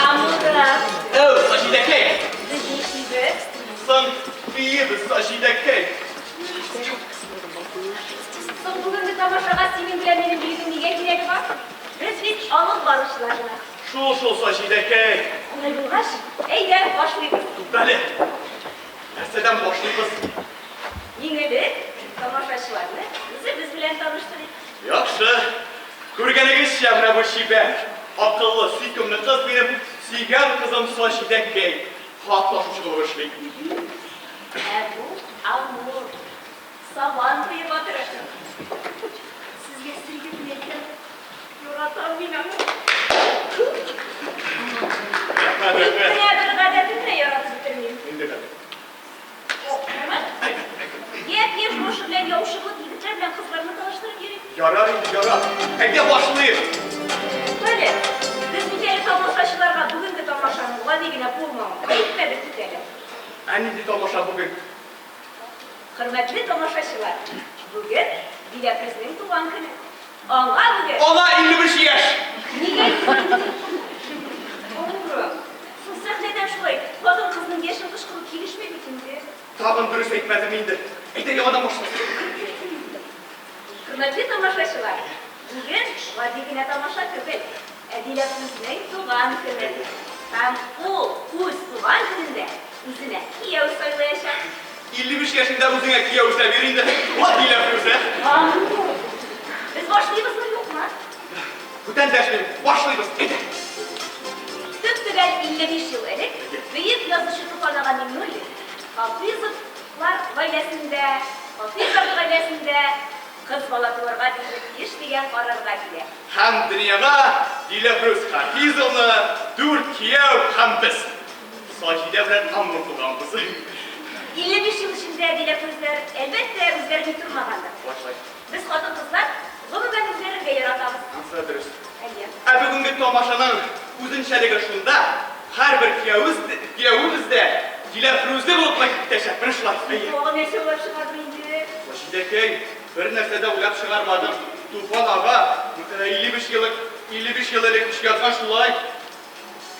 Амура. Әү, Саҗидәкәй! Без нишлибез? Соң, биибез, Саҗидәкәй! Соң бүгенге тамашага синең белән минем биюнең нигә кирәге бар? Без бит алып баручылар гына. Шул-шул, Саҗидәкәй! Алай булгач, әйдә, башлыйбыз. Туктале! Нәрсәдән башлыйбыз? Иң элек тамашачыларны үзебез белән таныштырыйк. Яхшы. Күргәнегезчә, менә бу чибәр, акыллы, сөйкемле кыз минем сөйгән кызым Саҗидәкәй. Хат ташучы булып эшли. Ә бу Амур, Сабан туе батыры. Сезгә сер генә әйтәм, яратам мин аны. Рәхмәт, Тик рәхмәт. менә бер гадәтен дә яратып бетермим. Нинди гадәт? Япь-яшь башы белән яучы булып егетләр белән кызларны талаштырып йөри. Ярар инде, ярар. Әйдә башлыйк. Туктале, без бит әле тамашачыларга бүгенге тамашаның гади генә булмавын әйтмәдек бит әле. Ә нинди тамаша бүген? Хөрмәтле тамашачылар, бүген Диләфрүзнең туган көне. Аңа бүген. Аңа 55 яшь! Нигә Авыру. Соң сәхнәдән шулай хатын-кызның яшен кычкыру килешми бит инде. Тагын дөрес әйтмәдем инде. Әйдә яңадан башлыйк. Хөрмәтле тамашачылар, бүген гади генә тамаша түгел, ә Диләфрүзнең туган көне. Һәм ул үз туган көнендә үзенә кияү сайлаячак. 55 яшеңдә үзеңә кияү эзләп йөр инде. Ват Диләфрүз, ә? Амур! Без башлыйбызмы, юкмы? Бүтән дәшмим. Башлыйбыз. Әйдә. Төп-төгәл 55 ел элек бөек язучы Туфан ага Миңнуллин Хафизовлар гаиләсендә, Хафизов гаиләсендә кыз бала туарга тиеш дигән карарга килә. Һәм дөньяга Диләфрүз Хафизовна, дүрт кияү һәм без, Саҗидә белән Амур туганбыз. 55 ел эчендә Диләфрүзләр, әлбәттә, үзгәрми тормагандыр. Шулай. Без хатын-кызлар, гомумән, үзгәрергә яратабыз. Анысы да дөрес. Әйе. Ә бүгенге тамашаның үзенчәлеге шунда, һәрбер киявебез, киявебез дә Диләфрүзле булып кайтып китәчәк. Менә шулай. Әйе. Тагын нәрсә уйлап чыгардың инде? Саҗидәкәй, бер нәрсә дә уйлап чыгармадым. Туфан ага 55 ел, 55 ел элек ничек язган, шулай.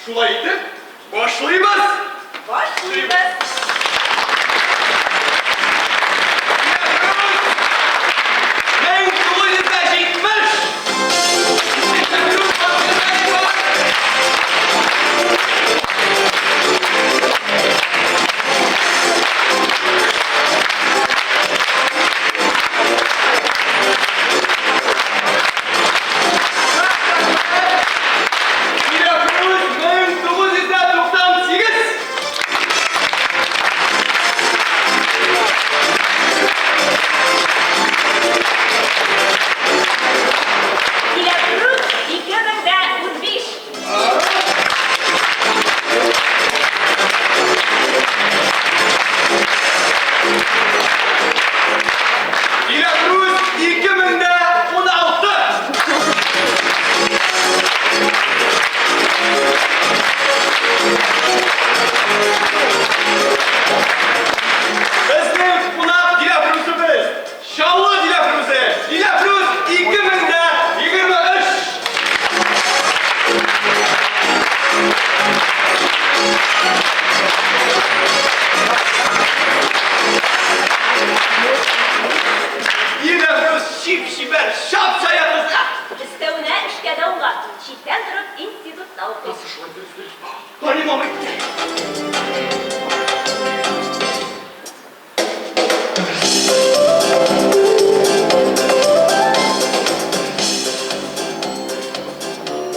Шулай итеп, башлыйбыз! Башлыйбыз! 1998! Галим абый!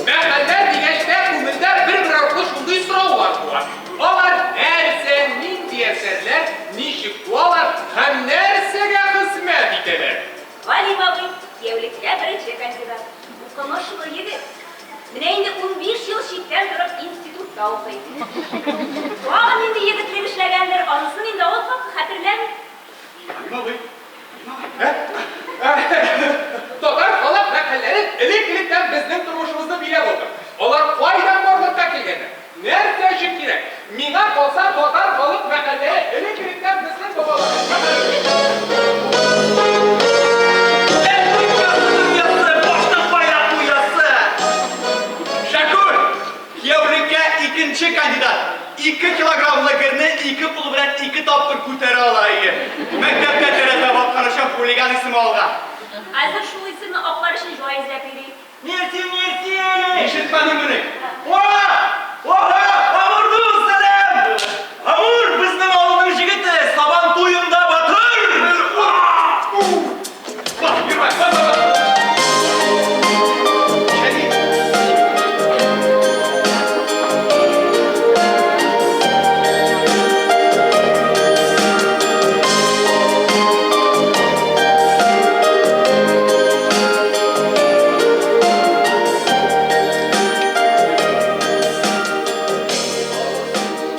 Мәхәллә дигәч тә күңелдә бер-бер артлы шундый сораулар туа. Алар нәрсә, нинди әсәрләр, ничек туалар һәм нәрсәгә хезмәт итәләр? Галим абый, кияүлеккә беренче кандидат. Укымышлы егет. Менә инде 15 ел читтән торып институтта укый. Тагын нинди егетлек эшләгәндер, анысын инде авыл халкы хәтерләми. Галим абый, Галим абый, ә? Татар халык мәкальләре элек-электән безнең тормышыбызны биләп алды. Алар кайдан барлыкка килгәннәр? Нәрсә өчен кирәк? Миңа калса, татар халык мәкальләре элек-электән безнең бабаларыбыз. Шәкүр! Кияүлеккә икенче кандидат. 2 килограммлы герне ике кулы белән ике тапкыр күтәрә ала ие. Мәктәптә тәрәзә ваткан өчен хулиган исеме алган. Хәзер шул исемне аклар өчен җай эзләп йөри. Мерси, мерси! Ишетмәдеңмени? Уа! Уа! Амур дус, сәлам! Амур, безнең авылның җегете, Сабан туенда батыр! Бар, йөрмә, бар, бар, бар. Җәмил.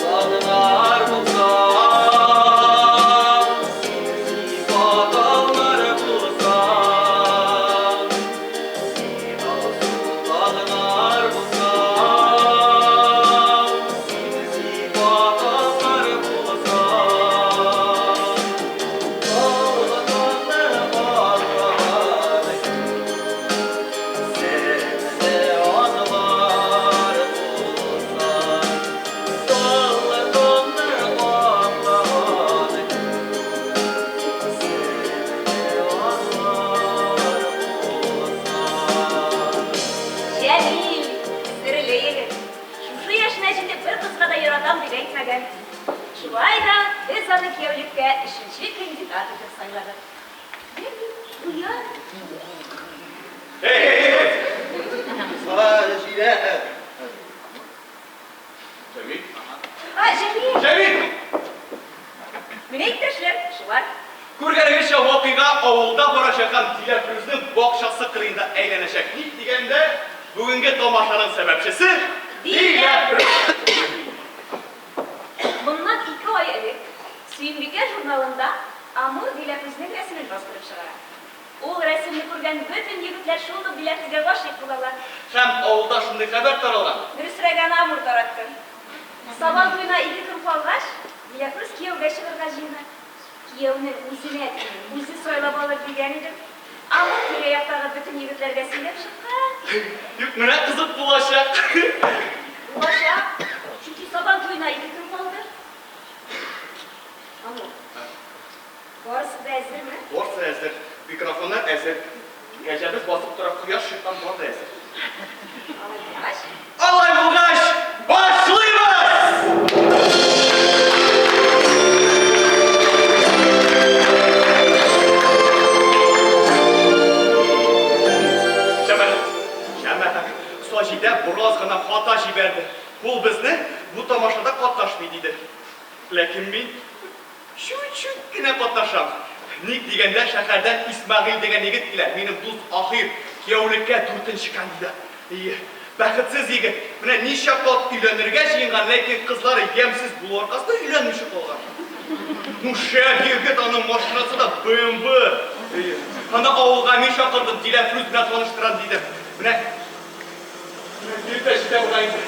Асылланар булсам, сифат алыр булсам, син асылланар булсам, сифат алыр булсам, Солтанны каплаган Сәнле атлар булсам, Солтанны каплаган Сәнле атлар булсам. Җәмил, серле егет. Шушы яшенә җитеп бер кызга да яратам дип әйтмәгән. Шулай да без аны кияүлеккә өченче кандидат итеп сайладык. Җәмил, уян. Эй, эй, эй! Саҗидә. Җәмил. А, Җәмил! Җәмил! Менә иптәшләр, шулар. Күргәнегезчә, вакыйга авылда барачак һәм Диләфрүзнең бакчасы кырыенда әйләнәчәк. Ник дигәндә, бүгенге тамашаның сәбәпчесе Диләфрүз. Моннан 2 ай элек Сөембикә журналында Амур Диләфрүзнең рәсемен бастырып чыгара. Ул рәсемне күргән бөтен егетләр шундук Диләфрүзгә гашыйк булалар. Һәм авылда шундый хәбәр таралган. Дөресрәге, аны Амур таратты. Сабан туена 2 көн калгач, Диләфрүз кияүгә чыгарга җыена. Кияүне үзенә тиң, үзе сайлап алыр дигән идем. Амур тирә-яктагы бөтен егетләргә сөйләп чыккан. Юк, менә кызык булачак. Булачак. Чөнки Сабан туена 2 көн калды. Амур. Барысы да әзерме? Барысы әзер. Микрофоннар әзер. Кәҗәбез басып тора, кояш чыккан, бар да әзер. Алай булгач, Алай булгач, башлыйбыз! Җәмәгать, җәмәгать, Саҗидә бераз гына хата җибәрде. Ул безне бу тамашада катнашмый диде. Ләкин мин чуть-чуть кенә катнашам. Ник дигәндә, шәһәрдән Исмәгыйль дигән егет килә. Минем дус Ахир, кияүлеккә дүртенче кандидат. Ие, бәхетсез егет. Менә ничә кат өйләнергә җыенган, ләкин кызлары ямьсез булу аркасында өйләнмичә калган. Ну, шәп егет, аның машинасы да BMW. Ие. Аны авылга мин чакырдым, Диләфрүз белән таныштырам дидем. Менә килеп тә җитә бугай инде.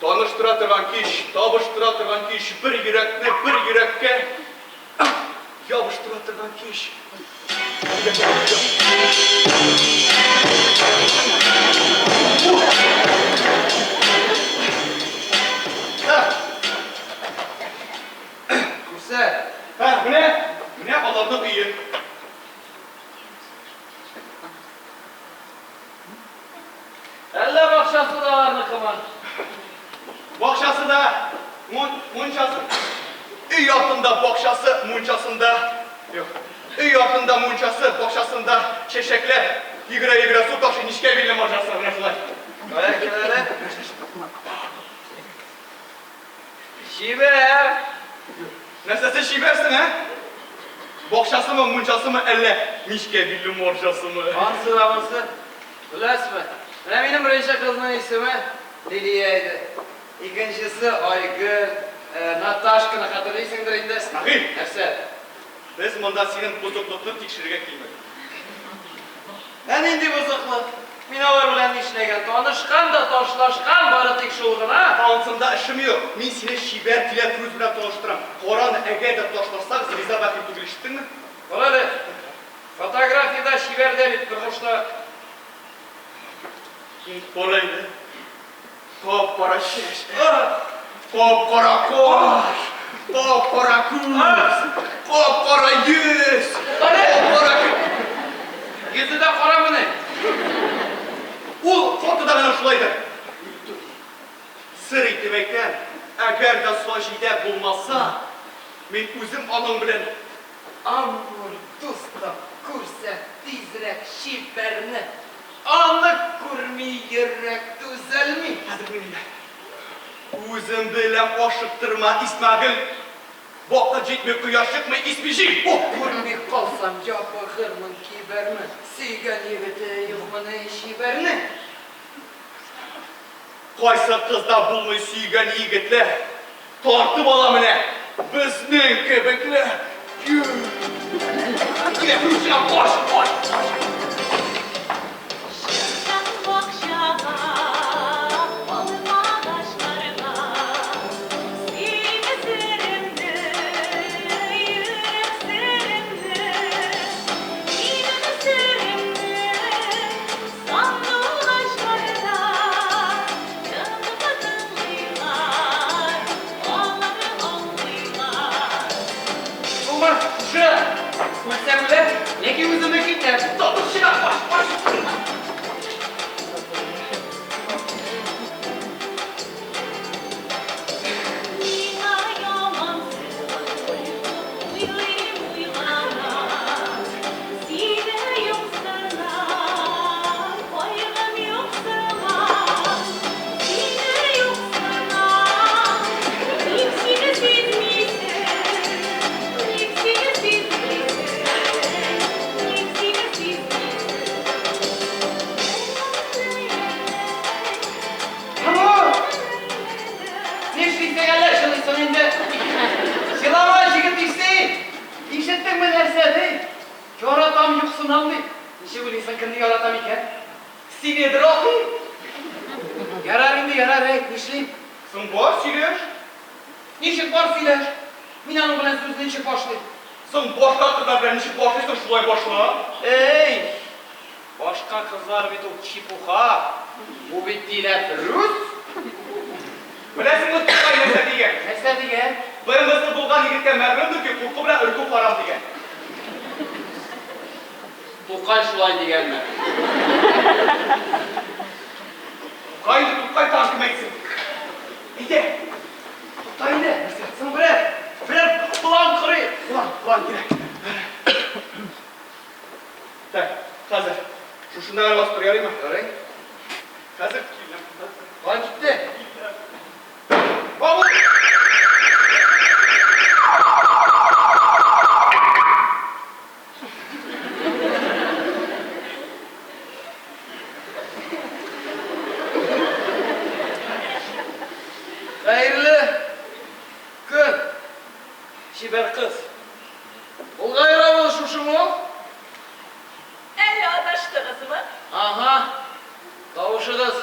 Таныштыра торган кич, табыштыра торган кич, бер йөрәкне бер йөрәккә ябыштыра торган кич. Күрсәт. Һә, менә, менә аларның өе. Әллә Бакчасы да аларныкымы? Бакчасы да, мунчасы. Өй артында бакчасы, мунчасында. Юк. Өй артында мунчасы, бакчасында чәчәкләр. Йөгерә-йөгерә су ташый, нечкә билле марҗасы. Менә шулай. Кая, кил әле. Чибәр! Нәрсәсе чибәрсең, ә? Бакчасымы, мунчасымы, әллә нечкә билле марҗасымы? Ансы да монсы. Беләсезме, менә минем беренче кызның исеме Лилия иде. Икенчесе Айгөл, Наташканы хәтерлисеңдер инде. Исмәгыйль! Нәрсә? Без монда синең бозыклыкны тикшерергә килмәдек. Ә нинди бозыклык? Мин алар белән нишләгән? Танышкан да ташлашкан, бары тик шул гына. Анысында эшем юк. Мин сине чибәр Диләфрүз белән таныштырам. Кара аны, әгәр дә ташласак, Зриза бәхил түгел, ишеттеңме? Кара әле, фотографиядә чибәр дә бит, тормышта. Кара инде. Кап-кара чәч. Кап-кара каш. Кап-кара күз. Кап-кара йөз. Кап-кара күз. Йөзе дә карамыни? Ул фотода гына шулайдыр. Сер итеп әйтәм, әгәр дә Саҗидә булмаса, мин үзем аның белән Амур, дустым, күрсәт тизрәк чибәрне, Аны күрми йөрәк түзәлми. Хәзер мин инде үзем беләм, ашыктырма, Исмәгыйль. Вакыт җитми, кояш чыкмый, исми җил. О, күрми калсам, ябыгырмын, кибәрмен. Сөйгән егете юкмыни чибәрнең? Кайсы кызда булмый сөйгән егетләр, Тартып ала менә безнең кебекләр. Килә, чыга, кач, кач, кач. Чыксаң бакчага, алма агачларга, Сөйлә серемне, йөрәк серемне, Минем серемне сандугачларда. Тынып тыңлыйлар, алар аңлыйлар. Булмас, шушы! Үлсәм үләм, яки үземне китәм. Табып чыга, кач, кач. Миңа ямансу, уйлыйм уйланам, Сине юксынам, кайгым юксынам, Сине юксынам, ник сине сизмисең, ник сине сизмисең, ник сине сизмисең. Амур! Нишлисең әллә, җылыйсың инде? Җылама, җегет ич син! Ишеттеңме нәрсә ди? Яратам, юксынам ди. Ничек уйлыйсың, кемне яратам икән? Синедер ахи! Ярар инде, ярар, әйт, нишлим? Соң бар, сөйләш. Ничек бар, сөйләш? Мин аның белән сүзне ничек башлыйм? Соң башка кызлар белән ничек башлыйсың, шулай башла. Эй! Башка кызлар бит ул чепуха. Бу бит Диләфрүз! Беләсеңме, Тукай нәрсә дигән? Нәрсә дигән? БМВсы булган егеткә мәгълүмдер ки, курку белән өркү харам дигән. Тукай шулай дигәнме? Тукай инде, Тукай тагын кем әйтсен? Әйдә. Тукта инде. Соң берәр, берәр план корыйк. План, план кирәк. Так, хәзер. Шушында гына басып тор, ярыймы? Ярый. Хәзер киләм. План китте. Бабу! Хәерле көн, чибәр кыз. Булгайры авылы шушымы ул? Әллә адаштыгызмы? Ага, тавышыгыз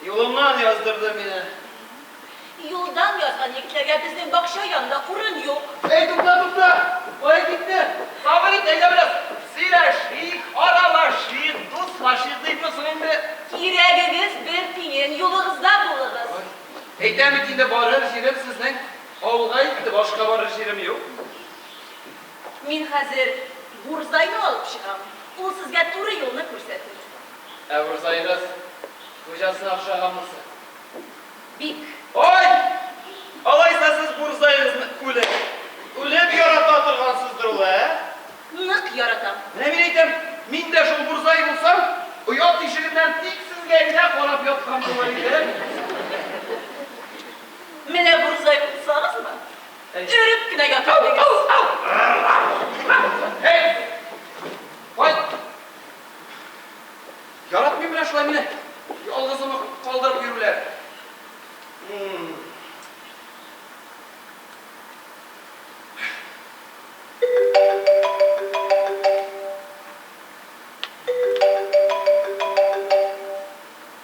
юлымнан яздырды мине. Юлдан язган егетләргә безнең бакча янында урын юк. Эй, тукта, тукта! Кая киттең? Сабыр ит, әйдә бераз сөйләшик, аралашыйк, дуслашыйк дипме соң инде? Кирәгегез бер тиен, юлыгызда булыгыз. Әйтәм бит инде, барыр җирем сезнең авылга итте, башка барыр җирем юк. Мин хәзер Бурзайны алып чыгам, ул сезгә туры юлны күрсәтер. Ә Бурзаегыз Хуҗасына охшаган булса. Бик. Ой! Алайса сез бурзаегызны үлеп, үлеп ярата торгансыздыр ул, ә? Нык яратам. Менә мин әйтәм, мин дә шул бурзай булсам, оя тишегеннән тик сезгә генә карап яткан булыр идем. Менә бурзай булсагызмы, өреп кенә ятыр идегез. Эй! Ой! Яратмыйм менә шулай мине ялгызымны калдырып йөрүләр.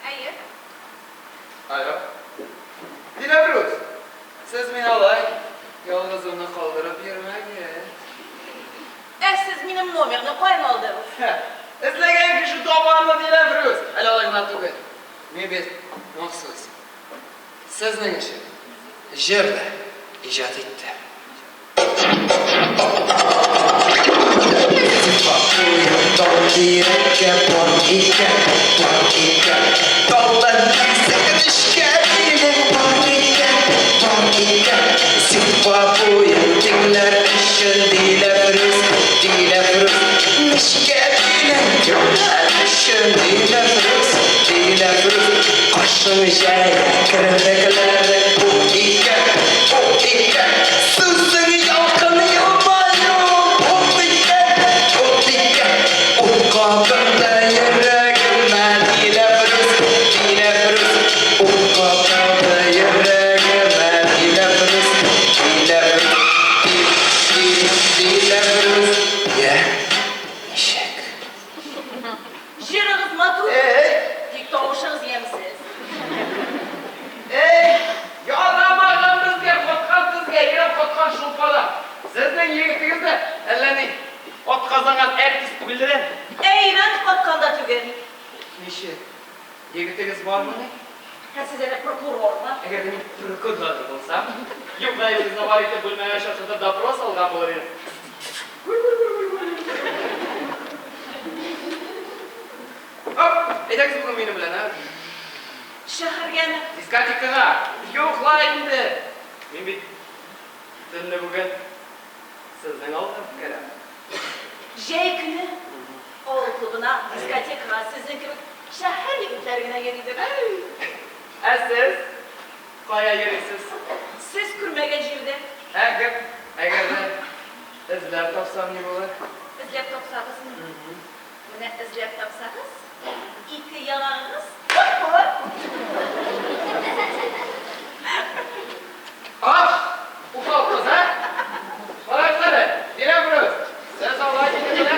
Әйе. Алло. Диләфрүз, сез мине алай ялгызымны калдырып йөрмәгез. Ә сез минем номерны каян алдыгыз? Эзләгән кеше таба аны, Диләфрүз. Әле алай гына түгел. Мин бит махсус сезнең өчен җыр да иҗат иттем. Җырыгыз матур, Эй! тик тавышыгыз ямьсез. Эй, ярамаган безгә каткан сезгә, әйрән каткан шулпада. Сезнең егетегез дә әллә ни атказанган артист түгелдер әле. Әйрән каткан да түгел. Ничек? Егетегез бармыни? Ә сез әллә прокурормы? Әгәр дә мин прокурор булсам, юк гаебегезне бар итеп бүлмәгә чакыртып допрос алган булыр идем. Оп, әйдәгез бүген минем белән, ә? Шәһәргәме? Дискотекага. Юк ла инде. Мин бит төнне бүген сезнең алга үткәрәм. Җәй көне авыл клубына, дискотекага сезнең кебек шәһәр егетләре генә йөридер. Ә сез кая йөрисез? Сез күрмәгән җирдә. Әгәр, әгәр дә эзләп тапсам ни булыр? Эзләп тапсагызмы? Менә эзләп тапсагыз, ике яңагыгыз тук булыр. Ах, усал кыз, ә? Карагыз әле, Диләфрүз, сез алай дигән менә.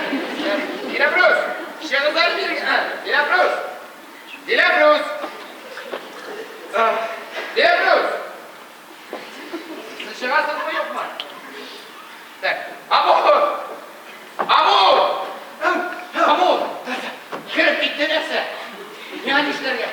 Диләфрүз, чыгыгыз әле бирегә. Ә, Диләфрүз! Диләфрүз! Диләфрүз! Сез чыгасызмы, юкмы? Так, Амур! Амур! Амур! Кереп китте нәрсә? Миңа нишләргә?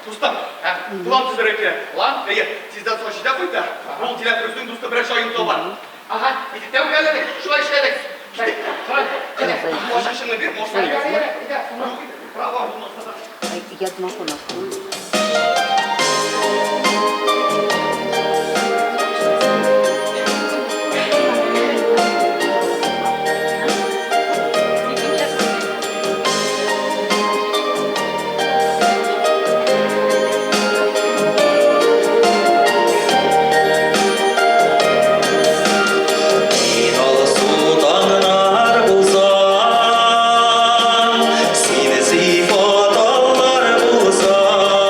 Дустым, Ә? план төзергә кирәк. План? Әйе, тиздән Саҗидә кайта. Ул Диләфрүзнең дусты белән җаен табар. Ага, тәвәккәлләдек, шулай эшләдек. Так, шулай. Әйдә. Ачкычыңны бир, машина. Әйдә, әйдә, әйдә. Права булмаса да. Я домофон открою. Син алсу таңнар булсаң, сине сыйфат аллар булсаң.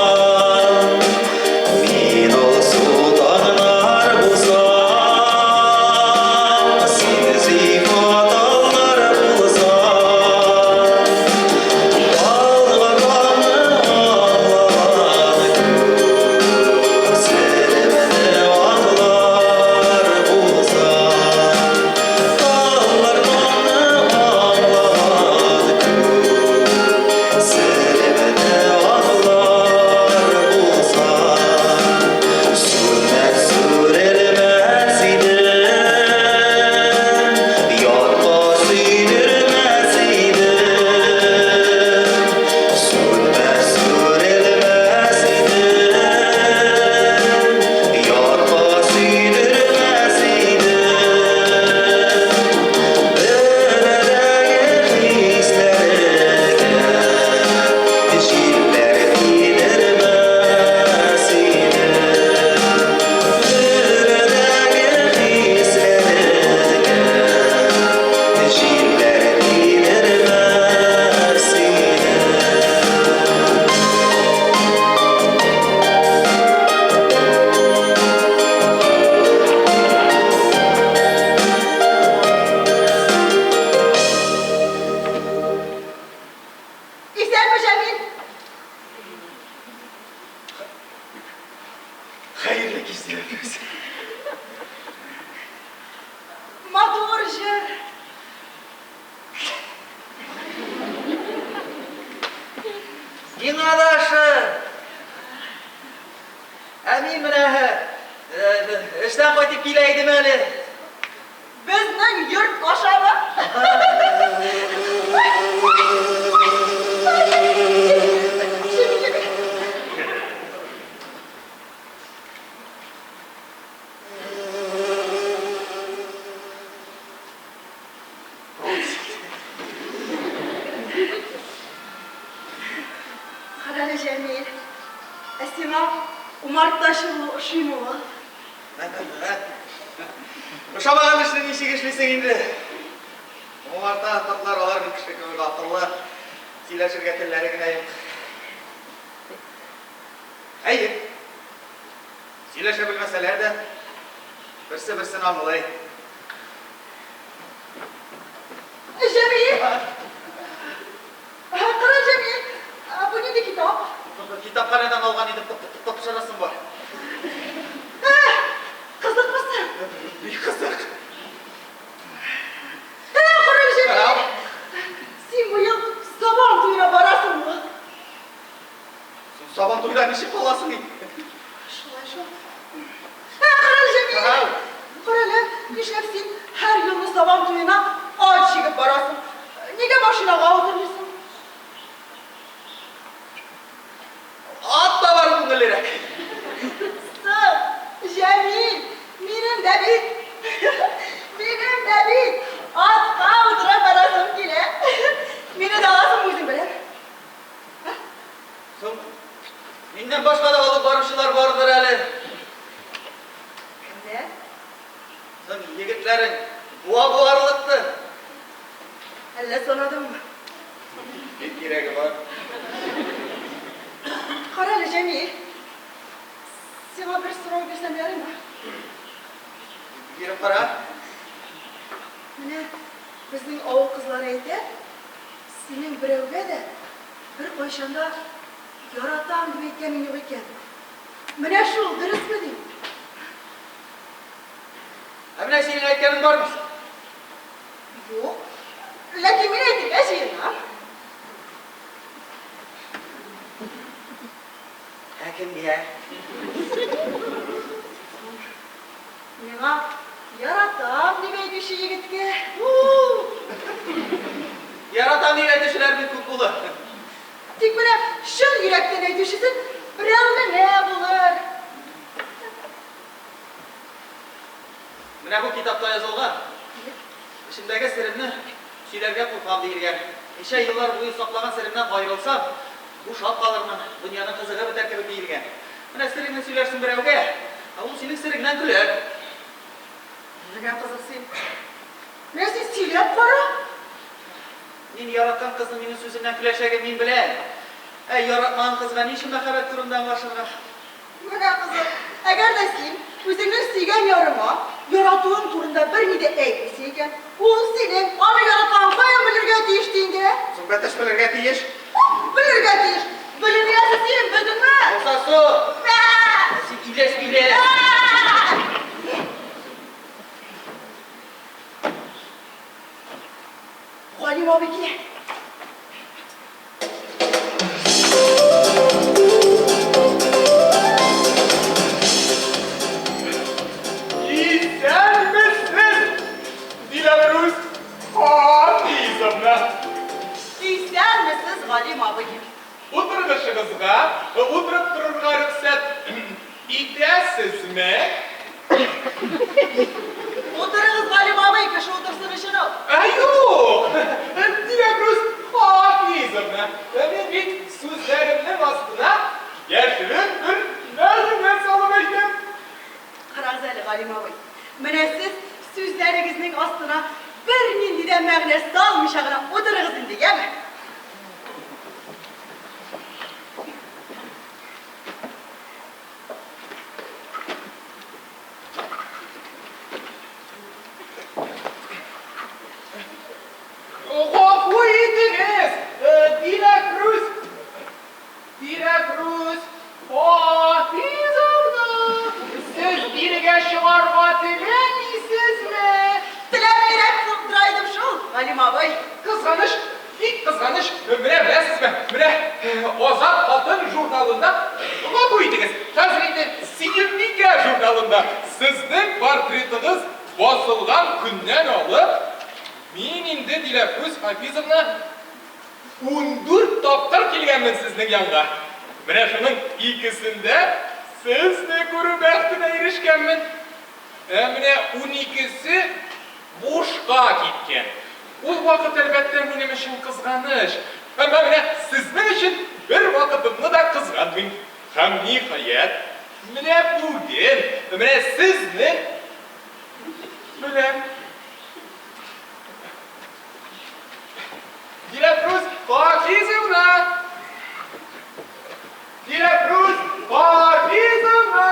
Хәерле кич, Диләфрүз. Матур җыр. Миңа да ошый. Ә мин менә эштән кайтып килә идем әле. Безнең йорт ашамы? Карале, Җәмил, ә сиңа умартачы булу ошыймы ул? Ошамаган эшне ничек эшлисең инде? Умарта кортлар алар бит кеше кебек акыллы, сөйләшергә телләре генә юк. Әйе. Сөйләшә белмәсәләр дә, берсе-берсен аңлый. Җәмил! Кара, Җәмил, бу нинди китап? Китапханәдән алган идем, тапшырасым бар. Кызыкмы соң? Бик кызык. Кара, Җәмил! Син быел Сабан туена барасыңмы? Сабан туйда ничек каласың инде? Шулай шул. Ә, карале, Җәмил! Карале, нишләп син һәр елны Сабан туена ат җигеп барасың? Нигә машинага утырмыйсың? Атта бару күңеллерәк. Соң, Җәмил, минем дә бит, минем дә бит атка утырып барасым килә. Мине дә аласыңмы үзең белән? Соң, миннән башка да алып баручылар бардыр әле. Кемнәр? Соң, егетләрең буа буарлыктыр. Әллә санадыңмы? Бик кирәге бар. Карале, Җәмил. Сиңа бер сорау бирсәм ярыймы? Биреп кара. Менә безнең авыл кызлары әйтә, синең берәүгә дә Беркайчан да яратам дип әйткәнең юк икән. Менә шул дөресме дим? Ә менә синең әйткәнең бармы соң? Юк. Ләкин мин әйтергә җыенам. Ә кемгә? Миңа яратам дип әйтүче егеткә. Яратам дип әйтүчеләр бик күп булыр. Тик менә чын йөрәктән әйтүчесе берәү генә булыр. Менә бу китапта язылган. Эчемдәге серемне сөйләргә куркам диелгән. Ничә еллар буе саклаган серемнән аерылсам, бушап калырмын, дөньяның кызыгы бетәр кебек диелгән. Менә сереңне сөйләрсең берәүгә, ә ул синең сереңнән көләр. Менә кызык син. Менә син сөйләп кара. Мин яраткан кызның минем сүземнән көләчәген мин беләм. Ә яратмаган кызга ни өчен мәхәббәт турында аңлашырга? Менә кызык, әгәр дә син үзеңнең сөйгән ярыңа яратуың турында берни дә әйтмисең икән, ул синең аны яратканын каян белергә тиеш ди инде, ә? Соң бәтәч белергә тиеш. Белергә тиеш! Беленәсе син, белдеңме? Булса соң! Мә! Син иләс иләс! Галим абый килә. Исәнмесез, Диләфрүз Хафизовна! Исәнмесез, Галим абый. Утыргычыгызга утырып торырга рөхсәт итәсезме? Азат хатын журналында, гафу итегез, хәзер инде Сөембикә журналында сезнең портретыгыз басылган көннән алып, мин инде, Диләфрүз Хафизовна, 14 тапкыр килгәнмен сезнең янга. Менә шуның икесендә сезне күрү бәхетенә ирешкәнмен. Ә менә уникесе бушка киткән. Ул вакыт, әлбәттә, минем өчен кызганыч. Әмма менә сезнең өчен бер вакытымны да кызганмыйм. Һәм, ниһаять, менә бүген, менә сезнең белән. Диләфрүз Хафизовна! Диләфрүз Хафизовна!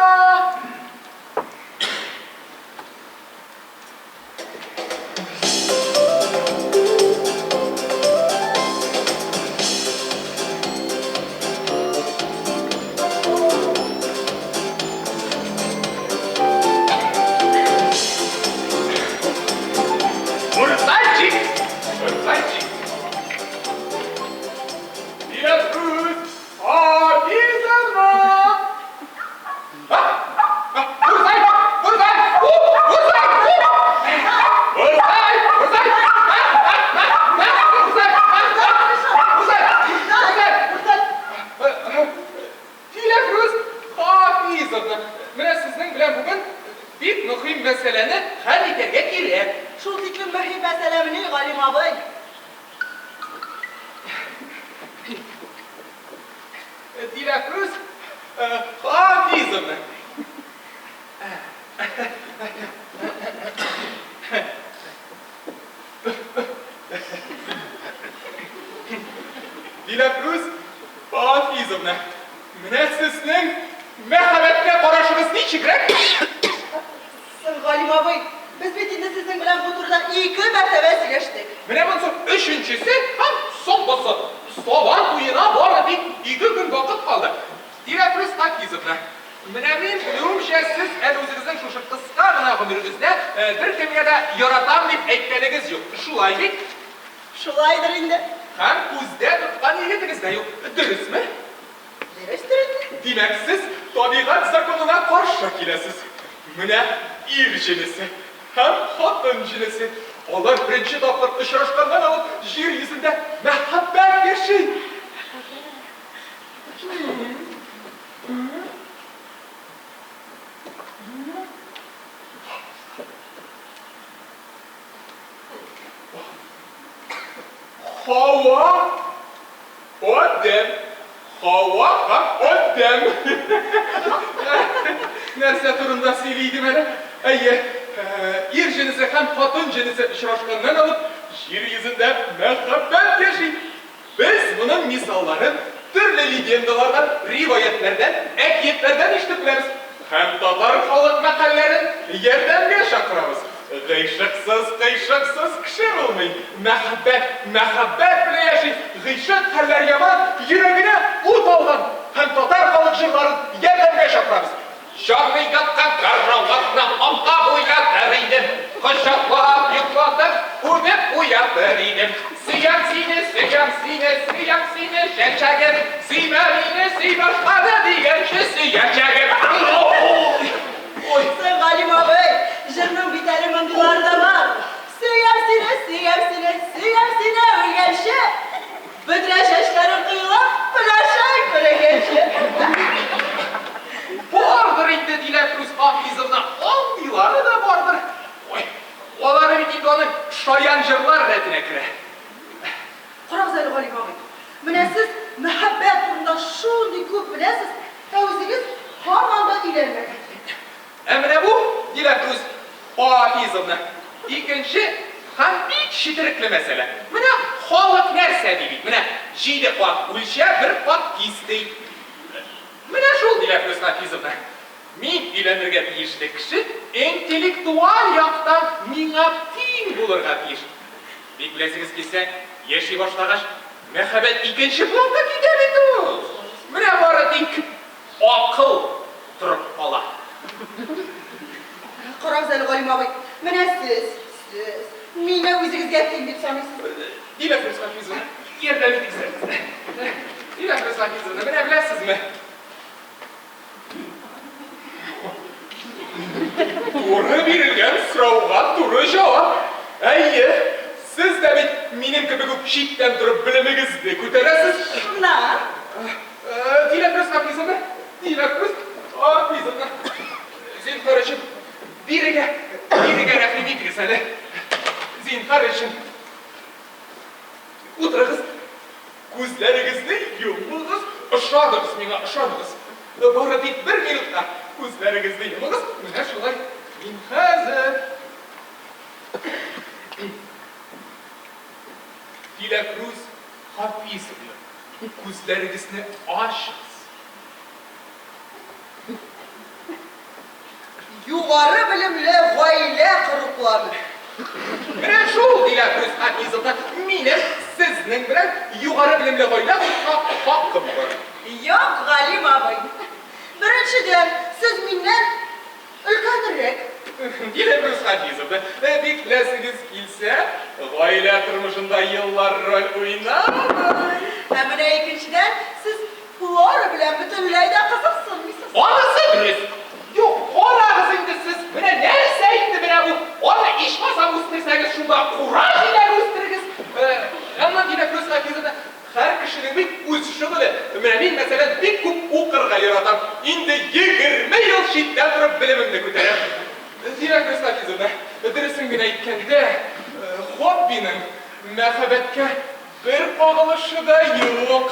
Мурзайчик! Мурзайчик! Диләфрүз Хафизовна! Диләфрүз Хафизовна, менә сезнең белән бүген бик мөһим мәсьәләне хәл итәргә кирәк. Шул тиклем мөһим мәсьәләмени, Галим абый? Диләфрүз Хафизовна. Диләфрүз Хафизовна, менә сезнең мәхәббәткә карашыгыз ничегрәк? Соң, Галим абый, без бит инде сезнең белән бу турыда ике мәртәбә сөйләштек. Менә монысы өченчесе һәм соңгысы. Сабан туена бары тик ике көн вакыт калды. Диләфрүз Хафизовна, менә мин белүемчә, сез әле үзегезнең шушы кыска гына гомерегездә беркемгә дә яратам дип әйткәнегез юк. Шулай бит? Шулайдыр инде. Һәм күздә тоткан егетегез дә юк. Дөресме? Дөрестер инде. Димәк, сез табигать законына каршы киләсез. Менә ир җенесе һәм хатын җенесе. Алар беренче тапкыр очрашканнан алып җир йөзендә мәхәббәт яши. Һава, Адәм. Һава һәм Адәм. Нәрсә турында сөйли идем әле? Әйе, ир җенесе һәм хатын җенесе очрашканнан алып, җир йөзендә мәхәббәт яши. Без моның мисалларын төрле легендалардан, риваятьләрдән, әкиятләрдән ишетеп беләбез һәм татар халык мәкальләрен ярдәмгә чакырабыз. Гыйшыксыз, кыйшыксыз кеше булмый. Мәхәббәт, мәхәббәт белән яши. Гыйшык хәлләр яман, йөрәгенә ут алган һәм татар халык җырларын ярдәмгә чакырабыз. Җаный яткан караватны аңа буятыр идем, Кочаклап йоклатып, үбеп уятыр идем. Сөям сине, сөям сине, сөям сине, чәчәгем, Сөймә мине, сөй башканы дигәнче сөячәгем. Ой, Галим абый, җырның бит әле мондыйлары да бар. Сөям сине, сөям сине, сөям сине үлгәнче, Бөдрә чәчләрең коелып, пеләшең күренгәнче. Бардыр инде, Диләфрүз Хафизовна, андыйлары да бардыр. Ой, алары бит инде аның шаян җырлар рәтенә керә. Карагыз әле, Галим абый, менә сез мәхәббәт турында шундый күп беләсез, ә үзегез һаман да өйләнмәгән. Ә менә бу, Диләфрүз Хафизовна, икенче һәм бик четерекле мәсьәлә. Менә халык нәрсә ди бит, менә җиде кат үлчә, бер кат кис ди. Менә шул, Диләфрүз Хафизовна, мин өйләнергә тиешле кеше интеллектуаль яктан миңа тиң булырга тиеш. Бик беләсегез килсә, яши башлагач, мәхәббәт икенче планга китә бит ул. Менә бары тик Акыл торып кала. Карагыз әле, Галим абый, менә сез, сез мине үзегезгә тиң дип саныйсыз. Диләфрүз Хафизовна, ярдәм итегез әле. Диләфрүз Хафизовна, менә беләсезме? Туры бирелгән сорауга туры җавап. Әйе, сез дә бит минем кебек үк читтән торып белемегезне күтәрәсез. Шуннан? Диләфрүз Хафизовна, Диләфрүз Хафизовна, зинһар өчен, бирегә, бирегә рәхим итегез әле. Зинһар өчен. Утырыгыз. Күзләрегезне йомыгыз, ышаныгыз миңа, ышаныгыз. Бары тик бер минутка күзләрегезне йомыгыз, менә шулай. Мин хәзер. Диләфрүз Хафизовна, күзләрегезне ачыгыз. Югары белемле гаилә кору планы. Менә шул, Диләфрүз Хафизовна, минем сезнең белән югары белемле гаилә корырга хакым бар. Юк, Галим абый. Беренчедән, сез миннән өлкәнрәк. Диләфрүз Хафизовна, бик беләсегез килсә, гаилә тормышында еллар роль уйнамый. Ә менә икенчедән, сез Флора белән бөтенләй дә кызыксынмыйсыз. Анысы дөрес. Юк, карагыз инде сез, менә нәрсә инде менә бу. Аны ичмасам үстерсәгез, шунда кура җиләге үстерегез. Аннан Диләфрүз Хафизовна, һәр кешенең бит үз шөгыле. Менә мин, мәсәлән, бик күп укырга яратам. Инде 20 ел читтән торып белемемне күтәрәм. Диләфрүз Хафизовна, дөресен генә әйткәндә, хоббиның мәхәббәткә бер кагылышы да юк.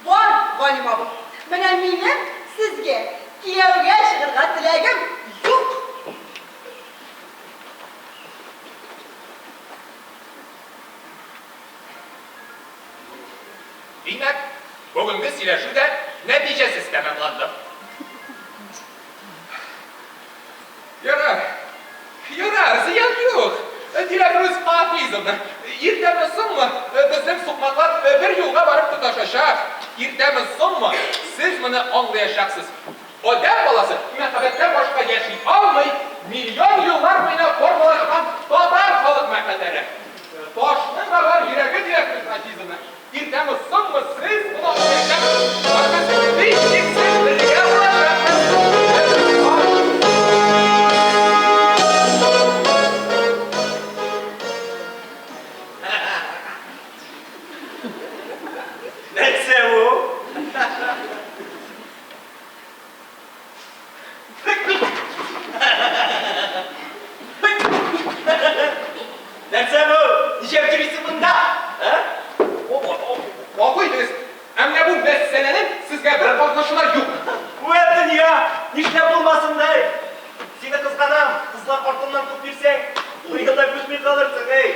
Бар, Галим абый, менә минем сезгә кияүгә чыгырга теләгем юк! Димәк, бүгенге сөйләшү дә нәтиҗәсез тәмамланды. Ярар, ярар, зыян юк. Диләфрүз Хафизовна, иртәме-соңмы, безнең сукмаклар бер юлга барып тоташачак. Иртәме-соңмы, сез моны аңлаячаксыз. Адәм баласы мәхәббәттән башка яши алмый. Миллион еллар буена формалашкан татар халык мәкальләре. Ташның да бар йөрәге, Диләфрүз Хафизовна. Иртәме, соңмы, сез моны аңлаячаксыз. Һәм без һичшиксез бергә булачакбыз. Нәрсә бу? Нәрсә бу? Нишләп йөрисең монда? Ә? Гафу итегез, ә менә бу мәсьәләнең сезгә бер катнашы да юк. Вә дөнья! Нишләп булмасын ди? Сине кызганам, кызлар артыннан күп йөрсәң, дөньяда күчми калырсың, эй.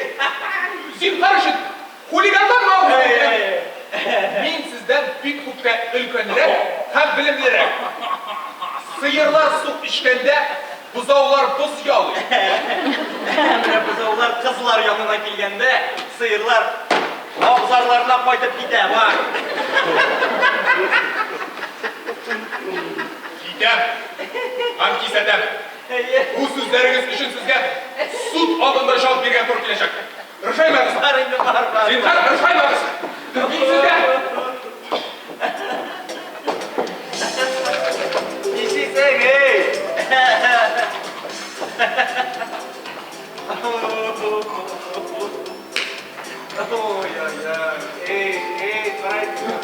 Зинһар өчен, Хулиганнар мавыгу. Мин сездән бик күпкә өлкәнрәк һәм белемлерәк. Сыерлар су эчкәндә, бозаулар боз ялый. Менә бозаулар кызлар янына килгәндә, сыерлар абзарларына кайтып китә, бар. Китәм һәм кисәтәм. Бу сүзләрегез өчен сезгә суд алдында җавап бирергә туры киләчәк. Ыржаймагыз! Бар инде, бар, бар. Зинһар, ыржаймагыз! Мин сезгә... Нишлисең, эй? Ой-ой-ой, эй, эй, карайсың.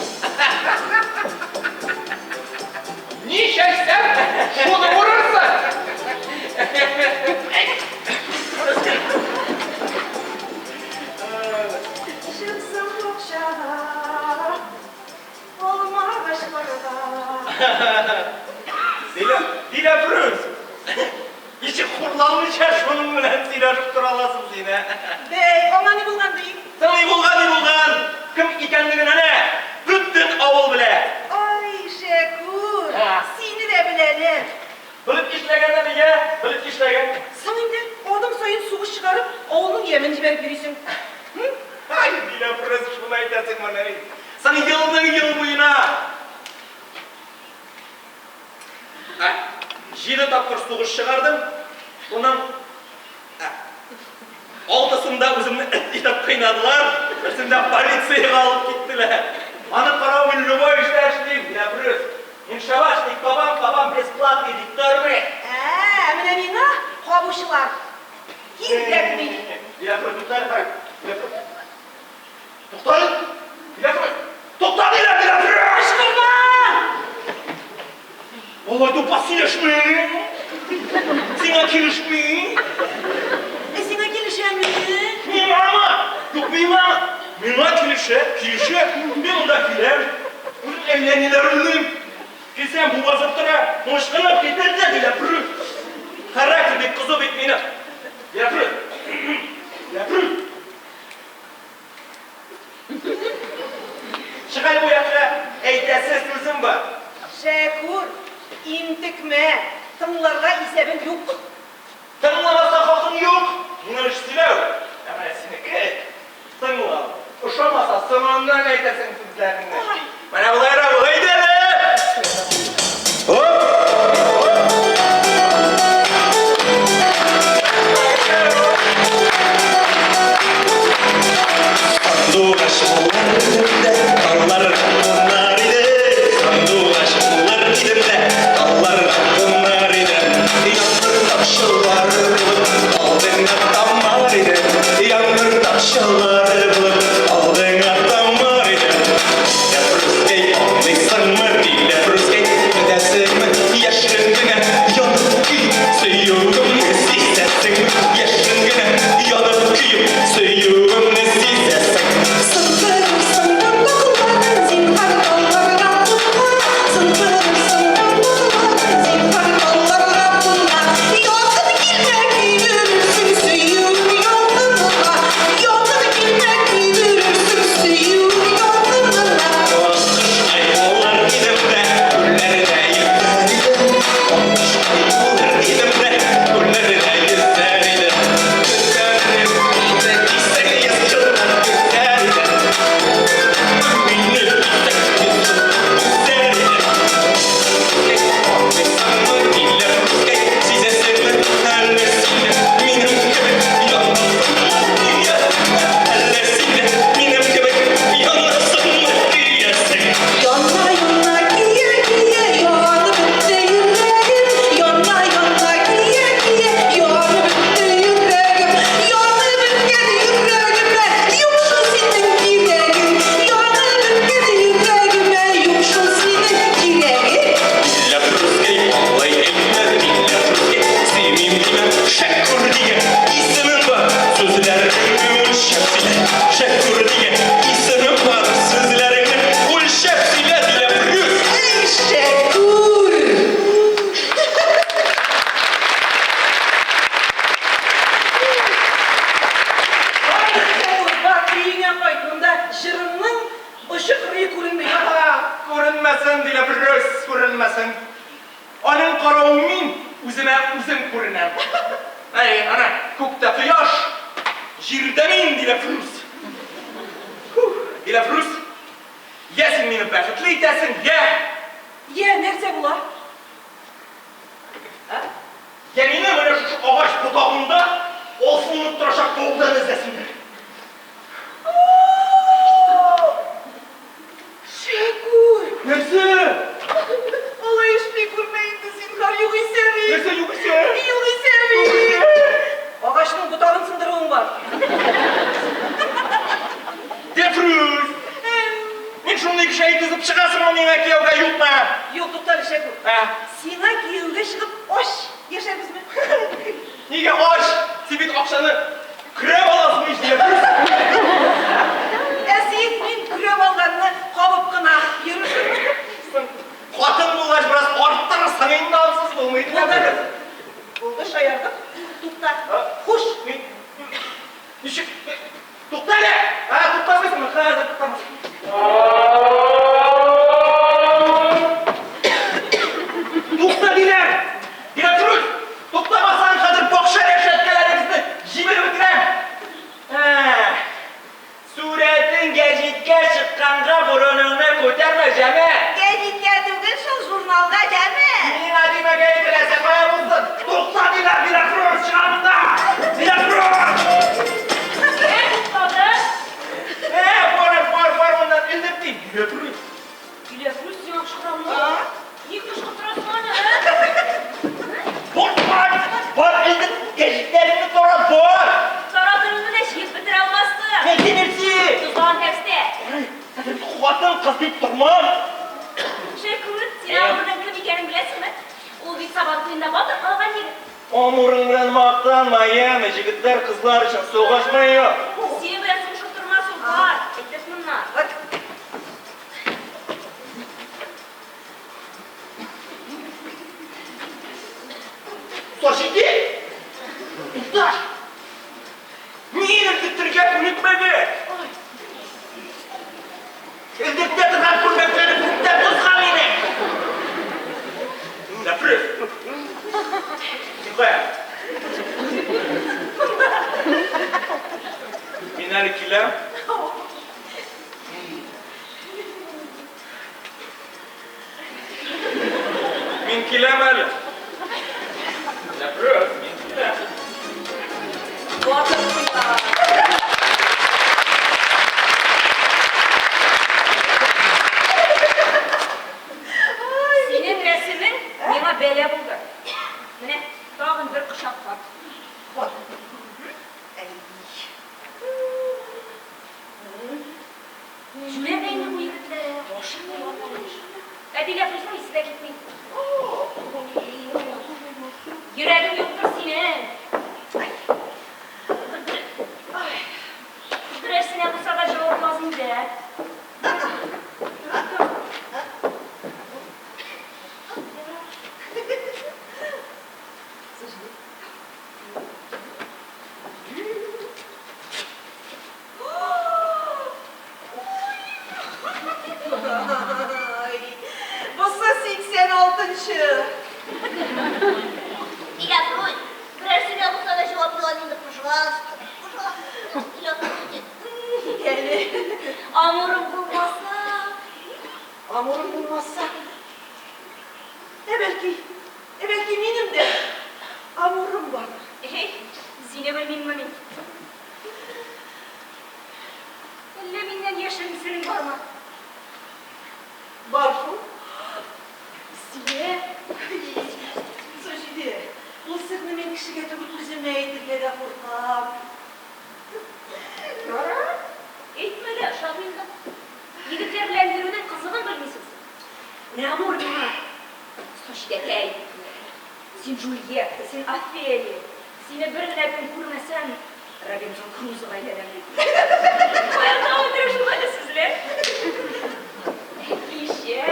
Ни чәчсәң, шуны урырсың! Чыксын бакчага, алма агачларга. Дилә, Диләфрүз! Ничек хурланмыйча шуның белән сөйләшеп тора аласың син, ә? Бәй, аңа ни булган ди? Соң ни булган, ни булган? Кем икәнлеген әнә бөтен авыл белә. Ай, Шәкүр, сине дә беләләр. Белеп нишләгән әле, йә? Белеп нишләгән? Соң инде, адым саен сугыш чыгарып, авылның ямен җибәреп йөрисең. Һы? Ай, Диләфрүз, шуны әйтәсеңмени? Соң елның-ел буена җиде тапкыр сугыш чыгардым, шуның алтысында үземне эт итеп кыйнадылар, берсендә полициягә алып киттеләр. Аның каравы мин любой эштә эшлим, Диләфрүз. Мин шабашник, табам, табам, бесплатный дип тормый. Ә, менә миңа кабучылар кирәкми. Диләфрүз, тукта әле, Диләфрүз. Тукта әле. Диләфрүз. Тукта диләр, Диләфрүз! Кычкырма! Алай тупас сөйләшми. Сиңа килешми. Ә сиңа килешәме? Миңамы? Юк, миңамы? Миңа килешә, килешә. Мин монда киләм. Үзем әллә ниләр уйлыйм. Килсәм, бу басып тора. Ычкынып китә дә, Диләфрүз. Характер бик кызу бит минем. Диләфрүз. Диләфрүз. Чык әле бу якка, әйтәсе сүзем бар. Шәкүр, интекмә, тыңларга исәбем юк. Тыңламаска хакың юк, минем эш сөйләү. Ә менә синеке, тыңлау. Ошамаса, соңыннан әйтәсең сүзләреңне. Менә болайрак бул, әйдә әле! Сандугач булыр идем дә, талларга кунар идем. Сандугач булыр идем дә, талларга кунар идем. Яңгыр тамчылары булып, алдыңа тамар идем. Яңгыр тамчылары булып, алдыңа тамар идем. Диләфрүзкәй, аңлыйсыңмы, Диләфрүзкәй, беләсеңме, яшерен генә янып көеп сөюемне сизәсеңме? Яшерен генә янып көеп сөюемне сизәсең. Сындырырсың бармакларын, зинһар, талларга кунма. Сындырырсың бармакларын, зинһар, талларга кунма. Якын килмә, көйдерерсең сөюем ялкынына. Якын килмә, көйдерерсең сөюем ялкынына. Аккоштай булыр идем дә, күлләрдә йөзәр идем. Аккоштай булыр идем дә, күлләрдә йөзәр идем. Көтәр мине дисәң, йөз еллар көтәр идем. Мине дисәң, йөз еллар көтәр идем. Аңлыйсыңмы, Диләфрүзкәй, сизәсеңме, әллә син дә минем кебек янасыңмы, көясеңме? Әллә син дә минем кебек янасыңмы, көясең? Яна, яна, көя, көя, янып бетте йөрәгем. Яна, яна, көя, көя, янып бетте йөрәгем. Янып беткән йөрәгемә юк шул синең кирәгең. Янып беткән йөрәгемә юк шул синең кирәгең. Диләфрүзкәй, алай әйтмә, Диләфрүзкәй, сөймим димә, Шәкүр дигән исемем бар, сүзләреңне үлчәп сөйлә. Шәкүр дигән исемем бар, сүзләреңне үлчәп сөйлә, Диләфрүз. Эй, Шәкүр! Шәкүр, бар, өеңә кайт, монда җырыңның очы-кырые күренми. Күренмәсен, Диләфрүз, күренмәсен. Аның каравы мин үземә үзем күренәм. Әй, ана, күктә кояш, җирдә мин, Диләфрүз. Диләфрүз, я син мине бәхетле итәсең, я... Я, нәрсә була? А? Я мине менә шушы агач ботагында асылынып торачак таудан эзләсеннәр. Шәкүр! Нәрсә? Алай эшли күрмә инде, зинһар, югыйсә мин. Нәрсә югыйсә? Югыйсә мин. Агачның ботагын сындыруың бар. Диләфрүз! Мин шундый кеше әйтезеп чыгасыңмы миңа кияүгә, юкмы? Юк, туктале, Шәкүр. Ә? Сиңа кияүгә чыгып ач яшәрбезме? Нигә ач? Син бит акчаны көрәп аласың ич, Диләфрүз. Ә син мин көрәп алганны кабып кына йөрерсең. Хатын булгач бераз арттырырсың инде, ансыз булмый. Булды. Булды, шаярдык. Тукта. Хуш. Ничек? Тукта әле! Ә, туктамыйсыңмы? Хәзер туктамасын. Тукта диләр! Диләфрүз! Туктамасаң, хәзер бакча рәшәткәләрегезне җимереп бетерәм! Ә, сурәтең гәҗиткә чыкканга борыныңны күтәрмә, җәме! Гәзиткә түгел шул, журналга, җәме! Миңа димәгәй теләсә кая булсын! Тукта диләр, Диләфрүз! Чыга монда! Диләфрүз! Ә, туктады. Ә, бар, бар, бар моннан, элдертим! Диләфрүз! Урман! Шәкүр, син Амурның кем икәнен беләсеңме? Ул бит Сабан туенда батыр калган егет. Амурың белән мактанма, яме, җегетләр кызлар өчен сугышмый. Синең белән сугышып тормас ул, бар, әйтеп моннан. Саҗидә! Тукта! Мин элдертергә күнекмәгән. Элдертә торган күлмәкләре күптән тузган иде. Нәфрәт. Син кая? Мин әле киләм. Мин киләм әле. Нәфрәт, мин киләм. Батыр куя. Синең рәсемең миңа бәла булды. Менә тагын бер кочак хат. Хат. Әй. Җүләр инде бу егетләр, ашыймы? Әдилә кызның исе дә китми. Йөрәгең юктыр синең. Берәрсенә булса да җавап яз инде. Ай, бусы 86 нчы. Диләфрүз, берәрсенә булса да җавап яз инде, пожалуйста. Пожалуйста, Диләфрүз. Әле. Амурың булмаса. Амурым булмаса. Ә бәлки, ә бәлки минем дә амурым бардыр. Әй, сине белмимме мин? Әллә миннән яшерен серең бармы? Бар шул. Сине? Саҗидә, ул серне мин кешегә түгел, үземә әйтергә дә куркам. Ярар, әйтмә дә, ышанмыйм да. Егетләр белән йөрүнең кызыгын белмисез. Менә Амур миңа, Саҗидәкәй, син Джульетта, син Офелия, сине бер генә көн күрмәсәм, Робинзон Крузога әйләнәм, ди. Каян табып бирә шул хәтле сүзләр? Кичә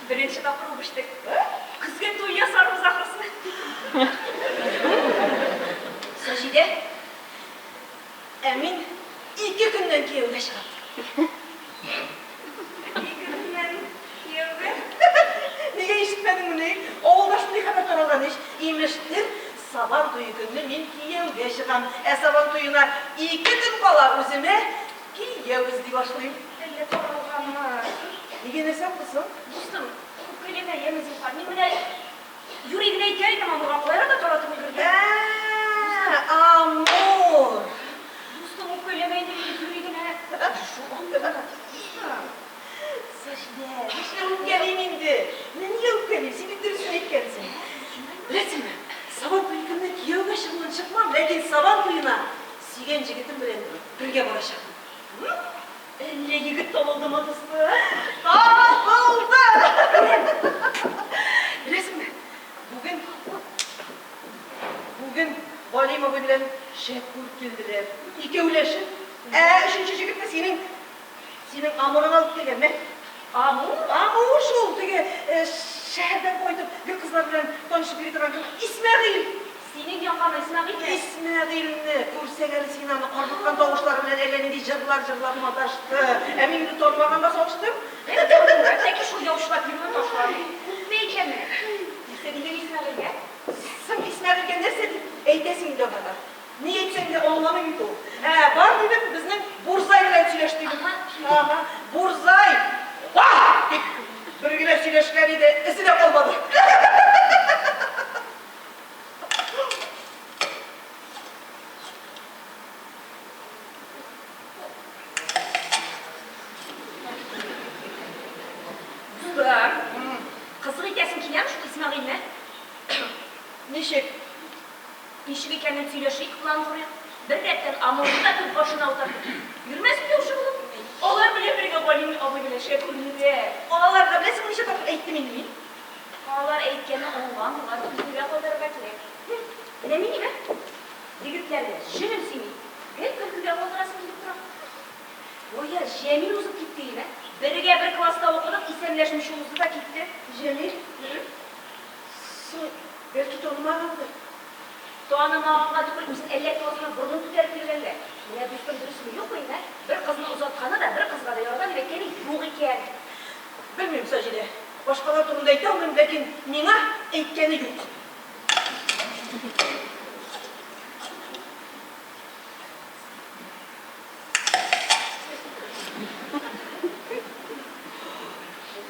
беренче тапкыр үбештек. Көзгә туй ясарбыз ахрысы. Саҗидә, Ә мин ике көннән кияүгә чыгам. Ике көннән кияүгә? Нигә ишетмәдеңмени? Авылда шундый хәбәр таралган ич. Имештер, Сабан туе көнне мин кияүгә чыгам. Ә Сабан туена ике көн кала үземә кияү эзли башлыйм. Әллә таралганмы? Нигә, нәрсә булды соң? Дустым, үпкәләмә, яме, зинһар. Мин менә юри генә әйтә идем Амурга, кая да таратып өлгергән. Ә, Амур! Дустым, үпкәләмә инде, мин юри генә. Шул Амурга. Саҗидә, нишләп үпкәлим инде? Менә нигә үпкәлим? Син бит дөресен әйткәнсең. Беләсеңме, Сабан туе көнне кияүгә чыгуын чыкмам, ләкин Сабан туена сөйгән җегетем белән бергә барачакмын. Әллә егет табылдымы, дустым? Табылды! Беләсеңме, бүген бүген Галим абый белән Шәкүр килделәр. Икәүләшеп. Ә өченче җегетне синең синең Амурың алып килгән, мә. Амур? Амур шул, теге шәһәрдән кайтып, гел кызлар белән танышып йөри торган кем? Исмәгыйль! Синең янгамы, Исмәгыйльме? Исмәгыйльне! Күрсәң әле син аны, карлыккан тавышлары белән әллә нинди җырлар җырлап маташты. Ә мин инде танымаганга салыштым. Ләкин шул яучылап йөрүен ташламый. Күпме икән менә? Нәрсә дидең Исмәгыйльгә? Соң Исмәгыйльгә нәрсә дип әйтәсең инде аңарга? Ни әйтсәң дә аңламый бит ул. Ә, бар дидем, безнең Бурзай белән сөйләш дидем. Ага, Бурзай! Вах! дип бер генә сөйләшкән иде, эзе дә калмады. Дуслар, кызык итәсең киләме шул Исмәгыйльне? Ничек? Ничек икәнен сөйләшик, план корыйк. Бер рәттән Амурны да төп башына утыртып. Йөрмәсен яучы булып. Алар белән бергә. Галим абый белән Шәкүрне. Аларга беләсеңме ничә тапкыр әйттем инде мин? Алар әйткәнне аңламыйлар, көлкегә калдырырга кирәк. Менә мин ниме? Егетләрне җенем сөйми, гел көлкегә калдырасым килеп тора. Бая Җәмил узып китте име? Бергә бер класста укыдык, исәнләшмичә узды да китте. Җәмил? Соң, бәлки танымагандыр? Танымаганга түгел, үзен әллә кем алдына борынын күтәреп йөргәнгә. Менә, дустым, дөресме, юкмы име? Бер кызны озатканы да, бер кызга да яратам дип әйткәне юк икән. Белмим, Саҗидә. Башкалар турында әйтә алмыйм, ләкин миңа әйткәне юк.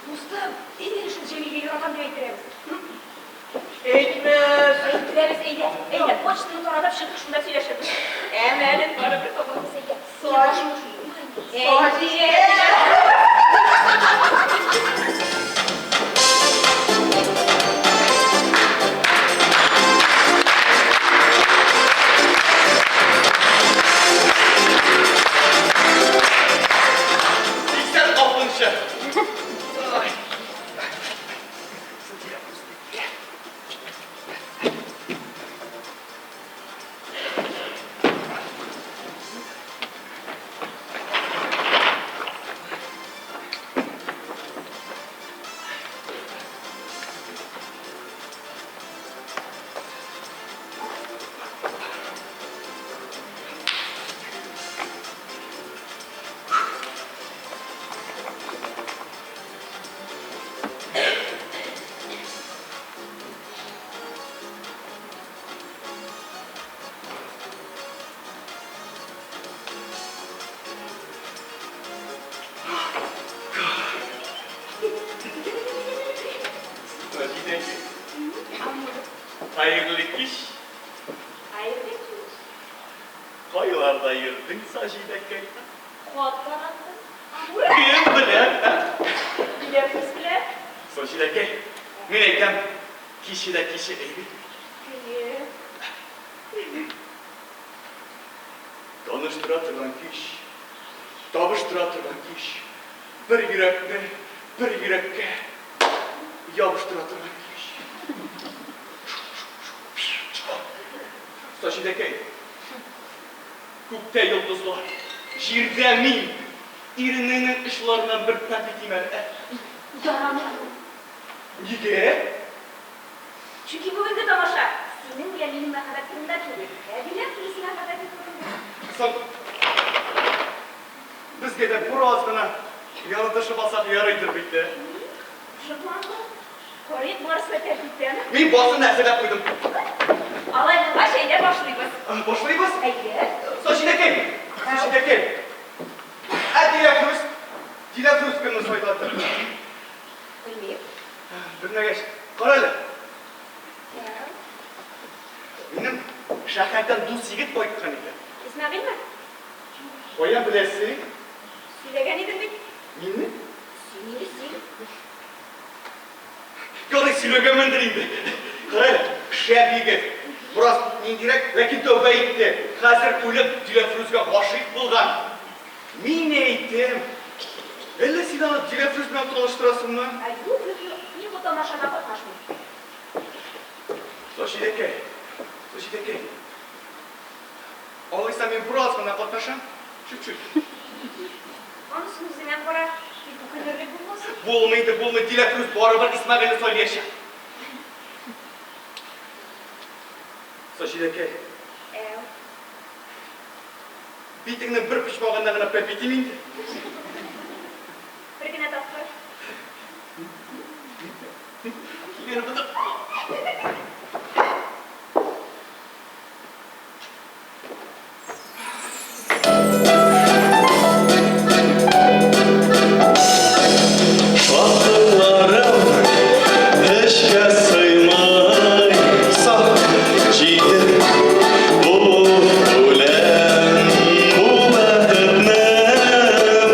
Дустым, әйдә әле шул Җәмилгә яратам дип әйттерәбез. Әйтмәс. Әйттерәбез, әйдә. Әйдә, почтаны таратып чыгыйк, шунда сөйләшербез. Әмәлен барыбер табабыз, әйдә. Саҗидә. 86-нчы. Саҗидәкәй. Хәерле кич. Хәерле кич. Кайларда йөрдең, Саҗидәкәй? Хат тараттым. Кем белән, ә? Диләфрүз белән. Саҗидәкәй, мин әйтәм, киче дә киче әйбит. Әйе. Таныштыра торган кич, табыштыра торган кич, бер йөрәкне бер йөрәккә ябыштыра торган кич. Саҗидәкәй, күктә йолдызлар, җирдә мин, иренеңнең очларыннан бер пәп итим әле, ә? Ярамый. Нигә? Чөнки бүгенге тамаша синең белән минем мәхәббәт турында түгел, ә Диләфрүз мәхәббәте турында. Соң, безгә дә бераз гына яратышып алсак ярыйдыр бит, ә? Шатланды. Карыйк, барысы да тәртиптәме? Мин барысын да әзерләп куйдым. Алай булгач, әйдә башлыйбыз. Башлыйбыз? Әйдә. Саҗидәкәй! Саҗидәкәй! Ә Диләфрүз? Диләфрүз кемне сайлады? Белмим. Белмәгәч, карале. Минем шәһәрдән дус егет кайткан икән. Исмәгыйльме? Каян беләсең? Сөйләгән идем бит. Минме? Син инде син. Ярый, сөйләгәнмендер инде. Карале, шәп егет. Бераз ниндирәк, ләкин тәүбә итте. Хәзер үлеп Диләфрүзгә гашыйк булган. Мин әйтәм, әллә син аны Диләфрүз белән таныштырасыңмы? Ә юк, юк, юк, мин бу тамашада катнашмыйм. Саҗидәкәй, Саҗидәкәй. Алайса мин бераз гына катнашам, чуть-чуть. Анысын үзеңә кара, тик үкенерлек булмасын. Булмый инде, булмый, Диләфрүз барыбер Исмәгыйльне сайлаячак. Саҗидәкәй. Әү. Битеңнең бер почмагында гына пәп итим инде. Бер генә тапкыр. Кигәне булды. Шатлыкларым эчкә сыймый, Саҗидә, бу үлем, бу бәхетне,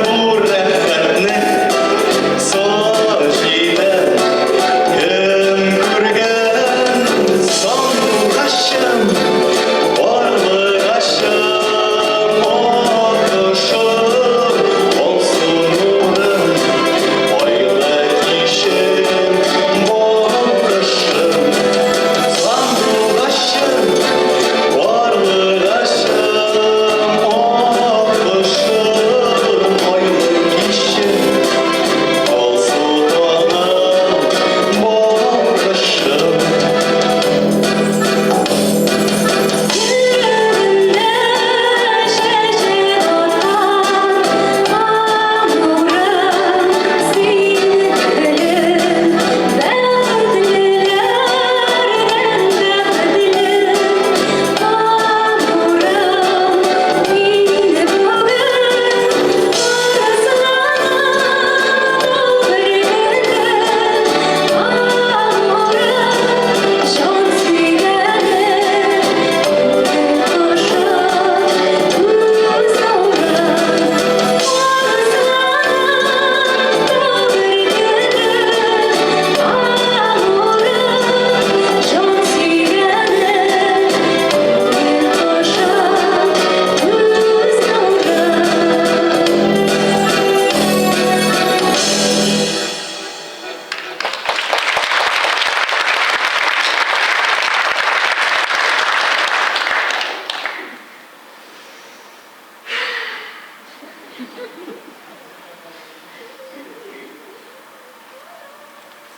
бу рәхәтне, Саҗидә, кем күргән?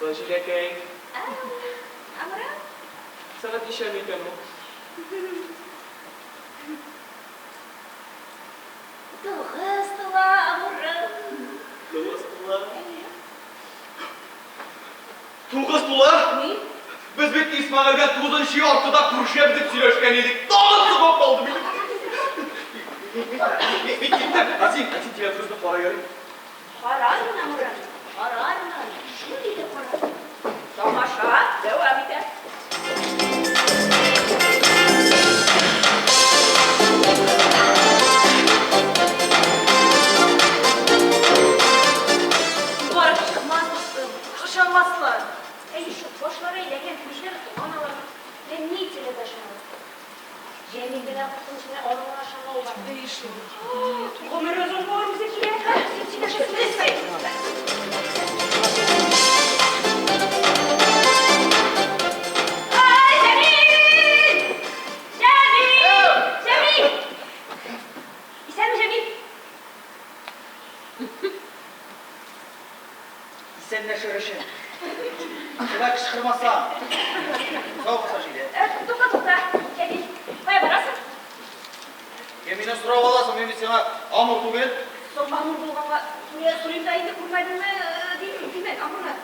Саҗидәкәй. Амра. Сәгать ничә микән ул? 8 тула, Амурым. 9 тула. 9 тула? Ни? Без бит Исмәгыйльгә тугызынчы яртыда күрешәбез дип сөйләшкән идек. Тагын соңга калды бит. Мин киттем. Ә син, ә син телефонны кара ярый. Карармын, Амурым. Карармын. Шундый итеп карармын. Тамаша дәвам итә. Барып чыкмас, дустым. Ышанмаслар. Әйе шул, башлары әйләнгән күзләре тулган аларның. Рәнҗетелә даже алар. Җәмил генә куркыныч белән аның гына ышанмавы бар. Әйе шул. Гомер озын булыр үзе килә. Син сөйләшәсең. Ай, Җәмил! Җәмил! Җәмил! Исәнме, Җәмил? Исәнләшер өчен. Шулай кычкырмасаң. Сау бул, Саҗидә. Тукта, тукта, Җәмил. Кая барасың? Я миннән сорап аласың, мин бит сиңа Амур түгел. Соң Амур булганга, мин сорыйм да инде, күрмәдеңме, дим, димен, Амурны.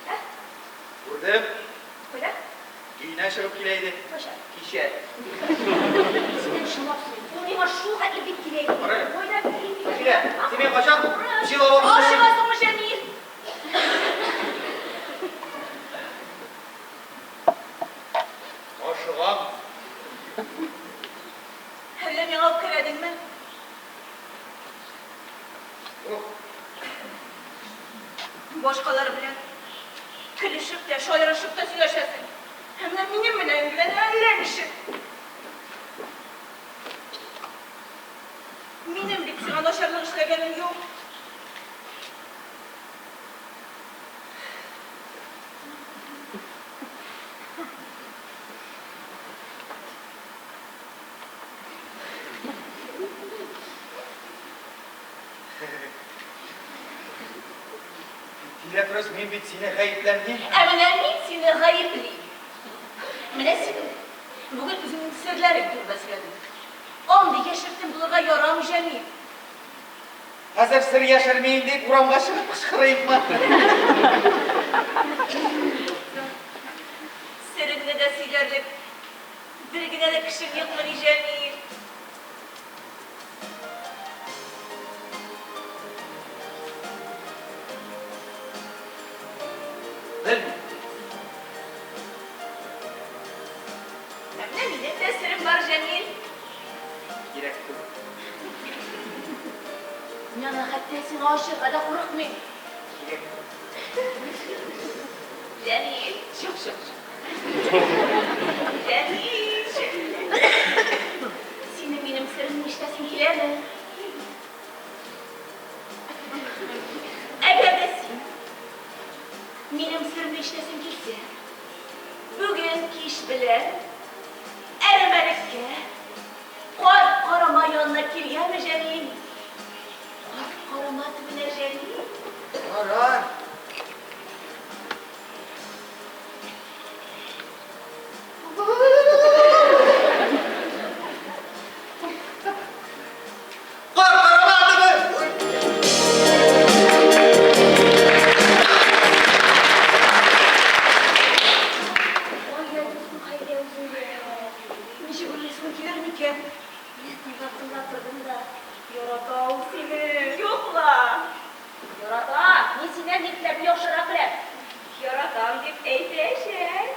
Ә? Күрдем. Кайда? Өеннән чыгып килә иде. Кайчан? Кичә. Синнән чынлап сорыйм. Ул миңа шул хәтле бик кирәк иде. Кара әле. Кайда бит? Саҗидә, син миңа кайчан җылап Ашыгасыңмы, Җәмил? Ашыгам. Әллә миңа үпкәләдеңме? Юк. Башкалар белән көлешеп тә, шаярышып та сөйләшәсең. Ә менә минем белән генә әллә ничек. Минем бит сиңа начарлык эшләгәнем юк. Диләфрүз, мин бит сине гаепләмим. Ә менә мин сине гаеплим. Менә син бүген үзеңнең серләрең турында сөйләдең. Андый яшертен булырга ярамый, Җәмил. Хәзер сер яшермим дип урамга чыгып кычкырыйммы? Сереңне дә сөйләрлек бер генә дә кешең юкмыни, Җәмил? Белмим. Ә менә минем дә серем бар, Җәмил. Кирәк түгел. Мин аны хәтта сиңа ачырга да курыкмыйм. Кирәк түгел. Җәмил. Чык, чык, чык. Җәмил. Синең минем серемне ишетәсең киләме? Әгәр дә син минем серемне ишетәсең килсә, бүген кич белән әрәмәлеккә карт карама янына килгәнме, Җәмил? Карт карама төбенә, Җәмил. Ярар. Кар карама төбе! Кая дустым, кайда үзеңдә? Ничек уйлыйсың, килер микән? Менә тыңлап-тыңлап тордым да. Ярата ул сине. Юк ла. Ярата, мин синнән егетләрне яхшырак беләм. Яратам дип әйтәчәк.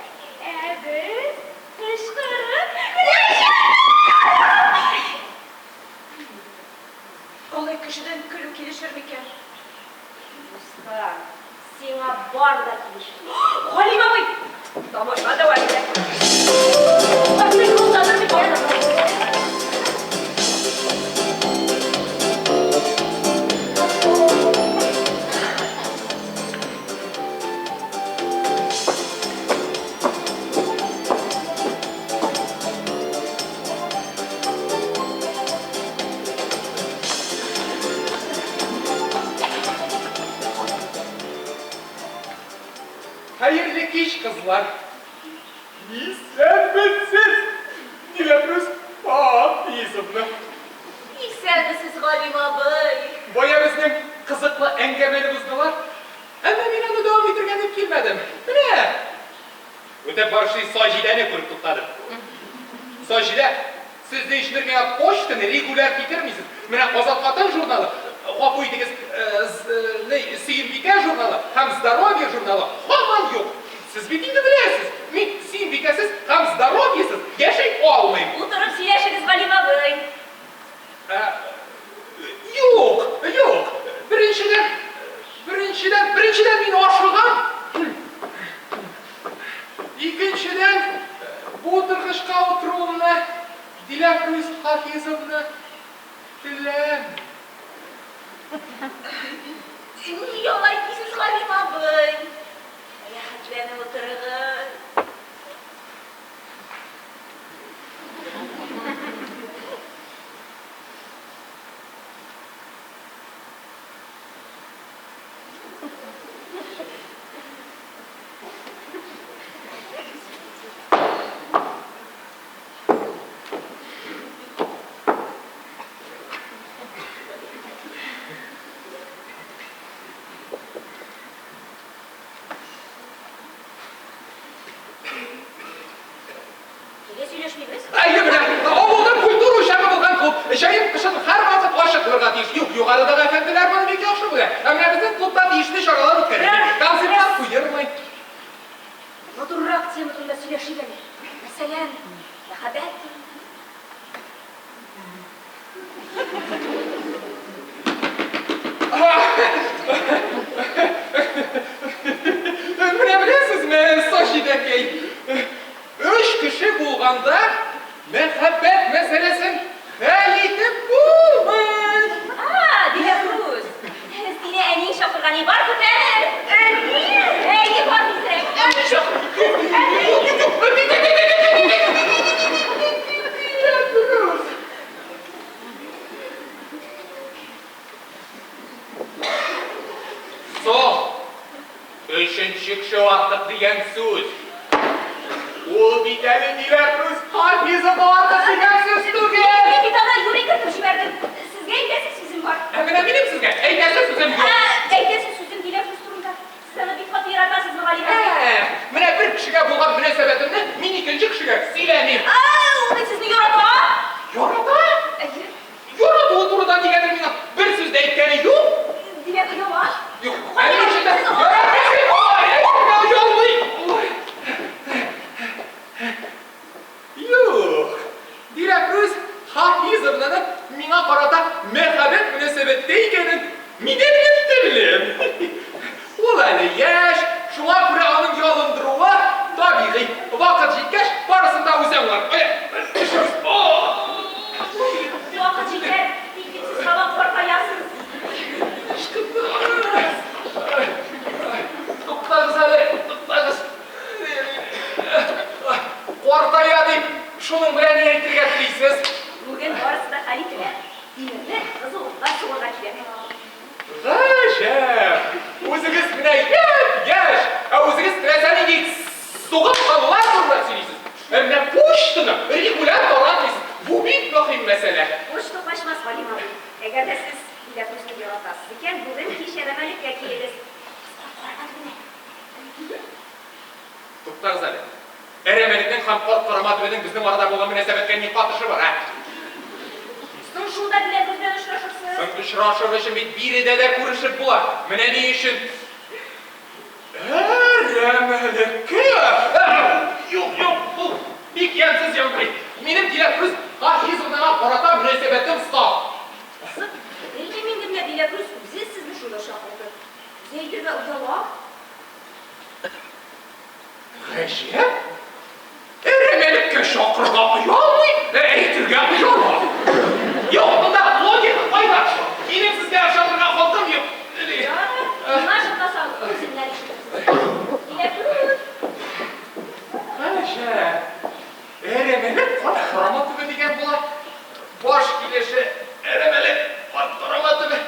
Ә без кычкырып Алай кешедән көлү килешер микән? Дустым, сиңа бар да килешер. Галим абый! Тамаша дәвам итә. Артык кулланыр микән? Хәерле кич, кызлар. Исәнмесез, Диләфрүз Хафизовна. Исәнмесез, Галим абый. Бая безнең кызыклы әңгәмәне боздылар. Әмма мин аны дәвам итергә дип килмәдем. Менә! Үтеп барышлый Саҗидәне күреп туктадым. Саҗидә, сез ни өчендер миңа почтаны регуляр китермисез. Менә Азат хатын журналы, гафу итегез, Сөембикә журналы һәм Здоровье журналы һаман юк. Сез бит инде беләсез, мин Сөембикәсез һәм Здоровьесыз яши алмыйм. Утырып сөйләшегез, Галим абый. Юк, юк. Беренчедән, беренчедән, беренчедән мин ашыгам. Икенчедән, бу утыргычка утыруымны Диләфрүз Хафизовна теләми. Нигә алай дисез, Галим абый? Рәхәтләнеп утырыгыз. Нигә сөйләшмибез? Әйе, менә, авылның культура учагы булган клуб җәен-кышын һәрвакыт ачык булырга тиеш. Юк, югарыдагы әфәнделәр моны бик яхшы белә. Ә менә безнең клубта тиешле чаралар үткәрелми. Концертлар куелмый. Матуррак тема турында сөйләшик әле. Мәсәлән, мәхәббәт турында. Менә беләсезме, Саҗидәкәй, өч кеше булганда мәхәббәт мәсьәләсен хәл итеп булмый. А, Диләфрүз, сине әниең чакырган, и бар көтәм. Әни? Әйе, бар тизрәк. Әни чакырган. Әни. Диләфрүз. Соң, өченче кеше артык дигән сүз. Ул бит әле Диләфрүз Хафизова артык дигән сүз түгел. Мин бит аны юри кертеп җибәрдем. Сезгә әйтәсе сүзем бар. Ә менә минем сезгә әйтәсе сүзем юк. Ә, әйтәсе сүзем Диләфрүз турында. Сез аны бик каты яратасызмы, Галим абый? Ә, менә бер кешегә булган мөнәсәбәтемне мин икенче кешегә сөйләмим. Ә, ул бит сезне ярата. Ярата? Әйе. Яратуы турында нигәдер миңа бер сүз дә әйткәне юк. Димәк, ояла? Юк, әле өчен дә яратмый, оялмый. Юк. Диләфрүз Хафизовнаның миңа карата мәхәббәт мөнәсәбәттә икәнен мин әлбәттә беләм. Ул әле яшь, шуңа күрә аның ялындыруы табигый. Вакыт җиткәч, барысын да үзе аңлар. Вакыт җитәр, тик бит сез һаман картаясыз. Туктагыз әле, туктагыз. Картая дип, шуның белән ни әйтергә телисез? Бүген барысы да хәл ителә. Тимерне кызыл утка сугырга кирәк. Гаҗәп! Үзегез менә япь-яшь, ә үзегез теләсә нинди сугып алулар турында сөйлисез. Ә менә почтаны регуляр таратмыйсыз. Бу бик мөһим мәсьәлә. Почта качмас, Галим абый. Әгәр дә сез Диләфрүзне яратасыз икән, бүген кич әрәмәлеккә килегез. Без карт карама төбенә. Туктагыз әле. Әрәмәлекнең һәм карт карама төбенең безнең арада булган мөнәсәбәткә ни катышы бар, ә? Соң шунда Диләфрүз белән очрашырсыз. Соң очрашыр өчен бит биредә дә күрешеп була. Менә ни өчен әрәмәлеккә? Юк, юк, ул бик ямьсез яңгырый. Минем Диләфрүз Хафизовнага карата мөнәсәбәтем саф. Соң, белмим инде, менә Диләфрүз үзе сезне шунда чакырды. Үзе әйтергә ояла. Гаҗәп! Әрәмәлеккә чакырырга оялмый, ә әйтергә ояла. Юк, монда логика кайда? Минем сезгә ышанырга хакым юк. Ярар, миңа ышанмасагыз, үземнән ишетерсез. Диләфрүз! Гаҗәп! Әрәмәлек карт карама төбе дигән була. Баш килеше әрәмәлек карт карама төбе.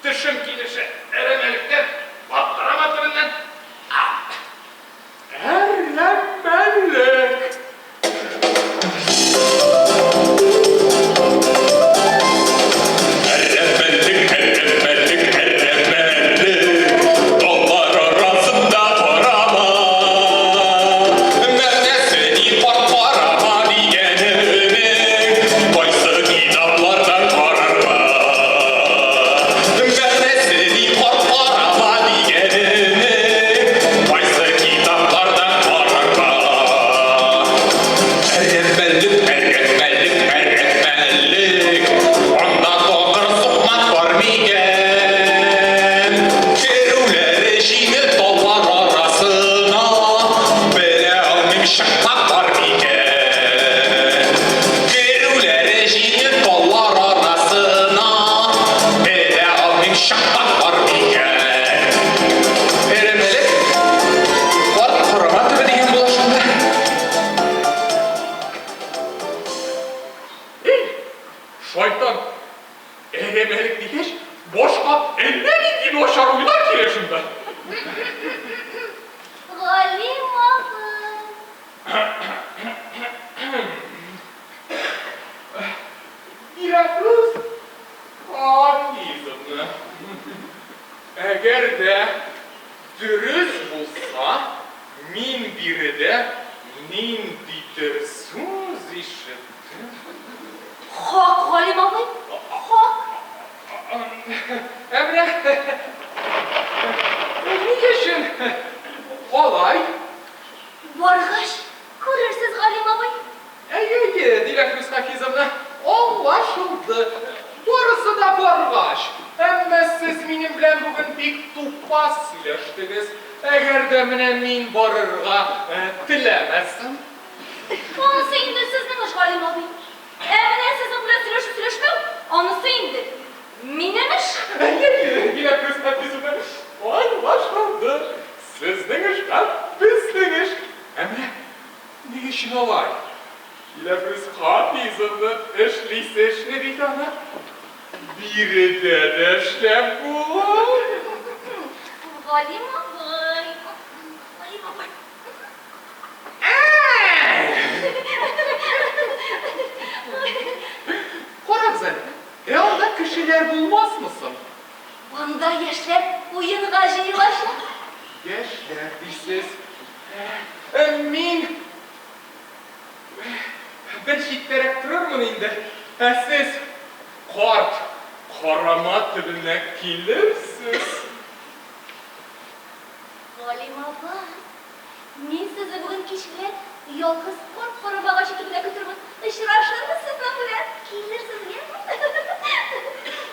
Төшем килеше әрәмәлектән, карт карама төбеннән. биредә ниндидер сүз ишеттем. Хак, Галим абый, хак. Ә менә ни өчен алай? Баргач, күрерсез, Галим абый. Әйе, әйе, Диләфрүз Хафизовна, аңлашылды. Барысы да баргач. Әмма сез минем белән бүген бик тупас сөйләштегез. Әгәр дә менә мин барырга теләмәсәм? Анысы инде сезнең эш, Галим абый. Ә менә сезнең белән сөйләшү-сөйләшмәү, анысы инде минем эш. Әйе, әйе, Диләфрүз Хафизовна, аңлашылды. Сезнең эш һәм безнең эш. Ә менә ни өчен алай? Диләфрүз Хафизовна, эшлисе эшне бит аны биредә дә эшләп була. Галим абый, Галим абый. Карагыз әле, ә анда кешеләр булмасмы соң? Анда яшьләр уенга җыелачак. Яшьләр дисез. Ә мин бер читтәрәк торырмын инде, ә сез карт карама төбенә килерсез. Галим абый, мин сезне бүген кич белән ялгыз карт карама агачы төбендә көтермен. Очрашырбыз сезнең белән. Килерсез, яме?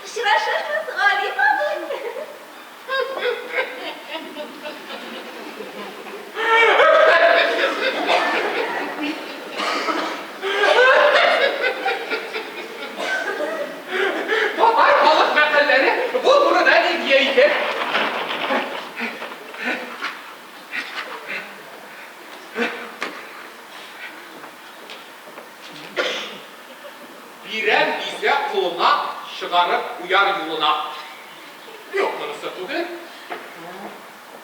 Очрашырбыз, Галим абый. Татар халык мәкальләре бу турыда ни дия икән? Бирәм дисә колына, чыгарып куяр юлына. Юк, монысы түгел.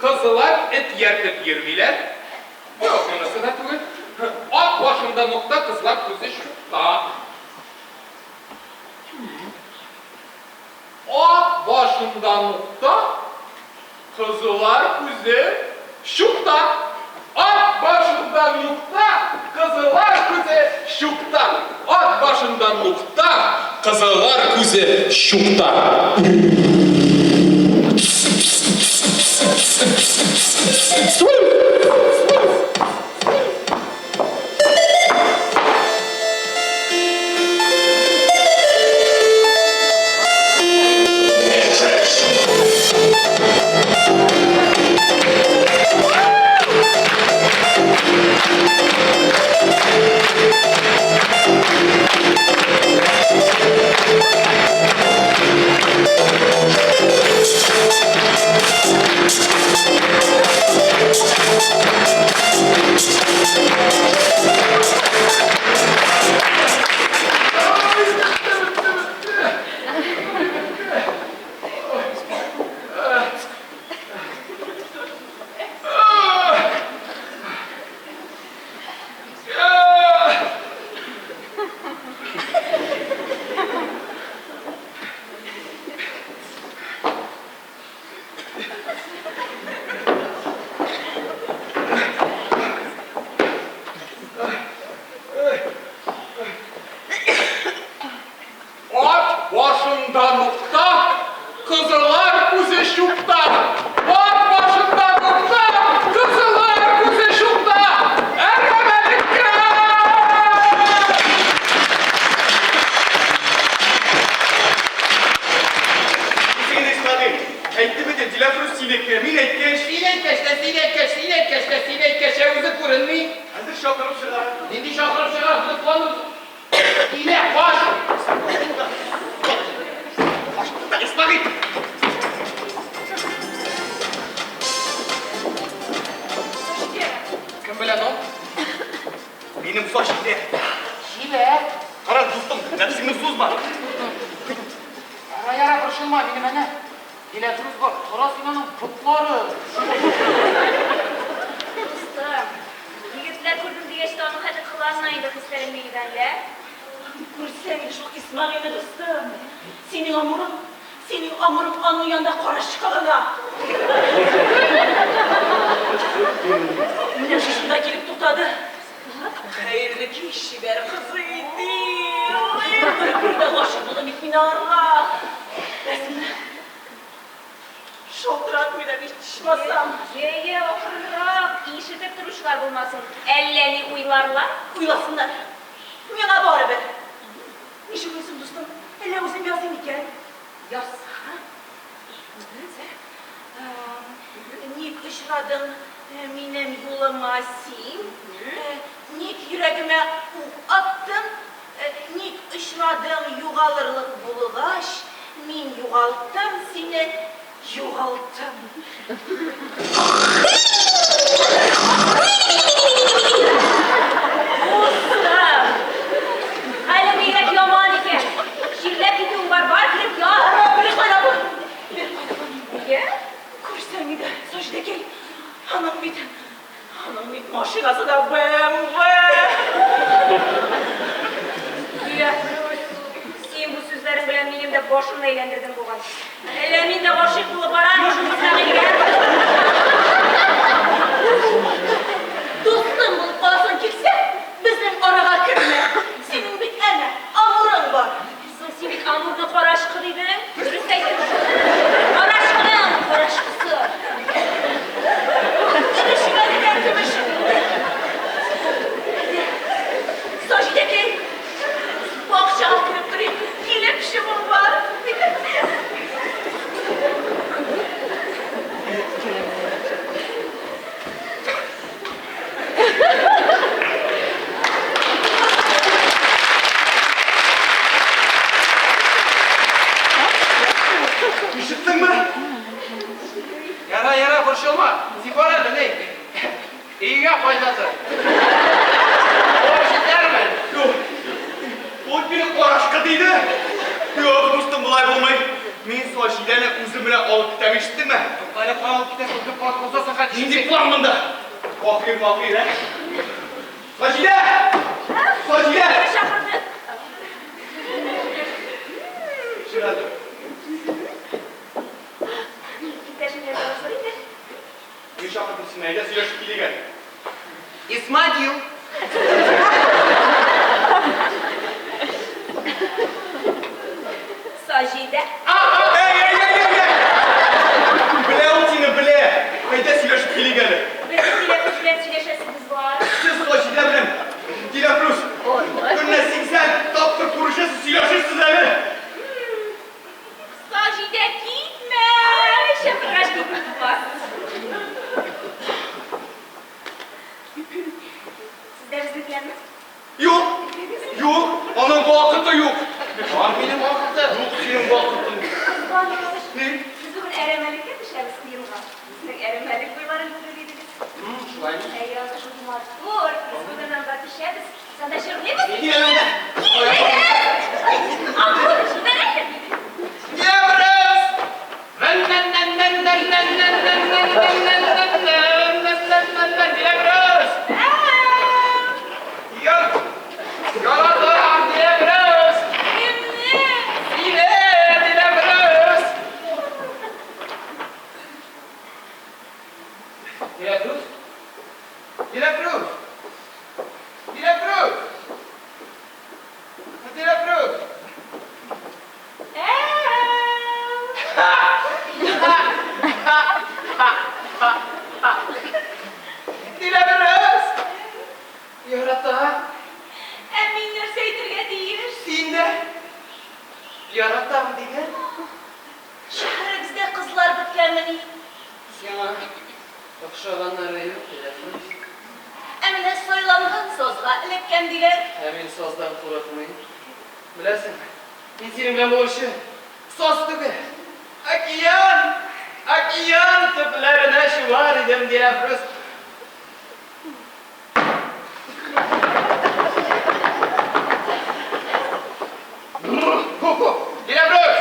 Кызылар эт ияртеп йөрмиләр. Юк, монысы да түгел. Ат башында нокта, кызлар күзе чукта. Ат башында нукта, кызылар күзе чукта. Ат башында нукта, кызылар күзе чукта. Ат башында нукта, кызылар күзе чукта. Ат башында нукта, кызылар күзе чукта. Ат башында нукта, кызылар күзе чукта. Әрәмәлеккә! Исегез Исмәгыйль, әйтте бит инде, Диләфрүз синеке, мин әйткәч. Син әйткәч тә, син әйткәч, син әйткәч тә, син әйткәч, ә үзе күренми. Хәзер чакырып чыгар. Нинди чакырып чыгар, Лотфан Килә, кач! Исмәгыйль! Кем белән ул? Минем Саҗидә. Җибәр. Кара, дустым, нәфсеңне сузма. Яра, яра, борчылма, минем әнә Диләфрүз бар. Кара син аның ботлары. Дустым, егетләр күрдем дигәч тә аның хәтле кыланма инде хисләреңне йөгәнлә. Күрсәң иде шул Исмәгыйльне, дустым. Синең амурың, синең амурың аның янында карачкы гына. Менә шушында килеп. булмасын, әллә ни уйларлар. Уйласыннар. Миңа барыбер. Ничек уйлыйсың, дустым, әллә үзем языйм микән? Яз. Ник очрадың минем юлыма син? Ник йөрәгемә ук аттың? Ник очрадың югалырлык булгач, мин югалттым сине, югалттым. Дустым! Хәлең бигрәк яман икән. Чирләп китүең бар, бар кереп ят. Бер кайда бу? Бер кайда бу? Нигә? Күрсәң иде, Саҗидәкәй, аның бит, аның бит машинасы да БМВ. Диләфрүз, син бу сүзләрең белән минем дә башымны әйләндердең бугай. Әллә мин дә гашыйк булып барамы шул Исмәгыйльгә? Дустым булып каласың килсә, безнең арага кермә. Синең бит әнә Амурың бар. Соң син бит Амурны карачкы дидең. Дөрес әйттең шул. Карачкының карачкысы. Өлешеңә генә көмеш. Әйдә, Саҗидәкәй, бакчага кереп торыйк, килеп чыгуым бар. Ишеттеңме? Яра, яра, борчылма. Син бар әле, ни? Өйгә кайтасың. Барып җитәрмен. Юк. Ул мине карачкы диде. Юк, дустым, болай булмый. Мин Саҗидәне үзем белән алып китәм, ишеттеңме? Туктале, кая алып китәсең? Үтеп калып узасың хәзер. Нинди план монда? Ахир, ахир, ә? Саҗидә! Саҗидә! Мине чакырды. Чыгады. Иптәшем белән танышыр инде. Мин чакырдым сине, әйдә сөйләшеп килик әле. Исмагил. Саҗидә. Әй, әй, әй, әй, әй! Белә ул сине, белә. Әйдә сөйләшеп килик әле. Безнең Диләфрүз белән сөйләшәсебез бар. Сез Саҗидә белән Диләфрүз көненә 80 тапкыр күрешәсез, сөйләшерсез әле. Саҗидә, китмә! Ай, чакыргач китми булмас. Сез дә безнең беләнме? Юк, юк, аның вакыты юк. Бар минем вакыты. Юк синең вакытың. Кызганыч. Ни? Без бүген әрәмәлеккә төшәбез уенга. Безнең әрәмәлек буйларын күрер идегез. Шулаймы? Әйе, анда шундый матур. Без бүген анда төшәбез. Без анда җырлыйбыз. Кил әле монда. Кил, Амур, җибәр әле. Диләфрүз! Диләфрүз! Яратам, Диләфрүз! Кемне? Сине, Диләфрүз! Диләфрүз? Диләфрүз! Диләфрүз! Диләфрүз! Диләфрүз! Яратам. Ә мин нәрсә әйтергә тиеш? Син дә яратам диген. Шәһәрегездә кызлар беткәнмени? Сиңа охшаганнары юк, Диләфрүз. Ә менә сайланган сазга эләккән диләр. Ә мин саздан курыкмыйм. Беләсеңме, мин синең белән булучы саз түгел. Океан! Океан төпләренә чумар идем, Диләфрүз. Диләфрүз!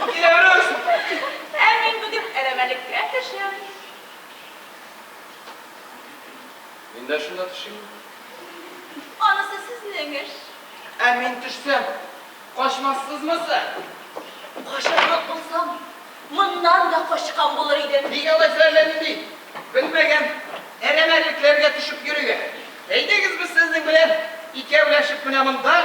Диләфрүз! Ә мин бүген әрәмәлеккә төшәм. Мин дә шунда төшим. Анысы сезнең эш. Ә мин төшсәм, качмассызмы соң? Качарлык булсам, моннан да качкан булыр идем. Нигә алайса әллә нинди белмәгән әрәмәлекләргә төшеп йөрергә? Әйдәгез без сезнең белән икәүләшеп менә монда.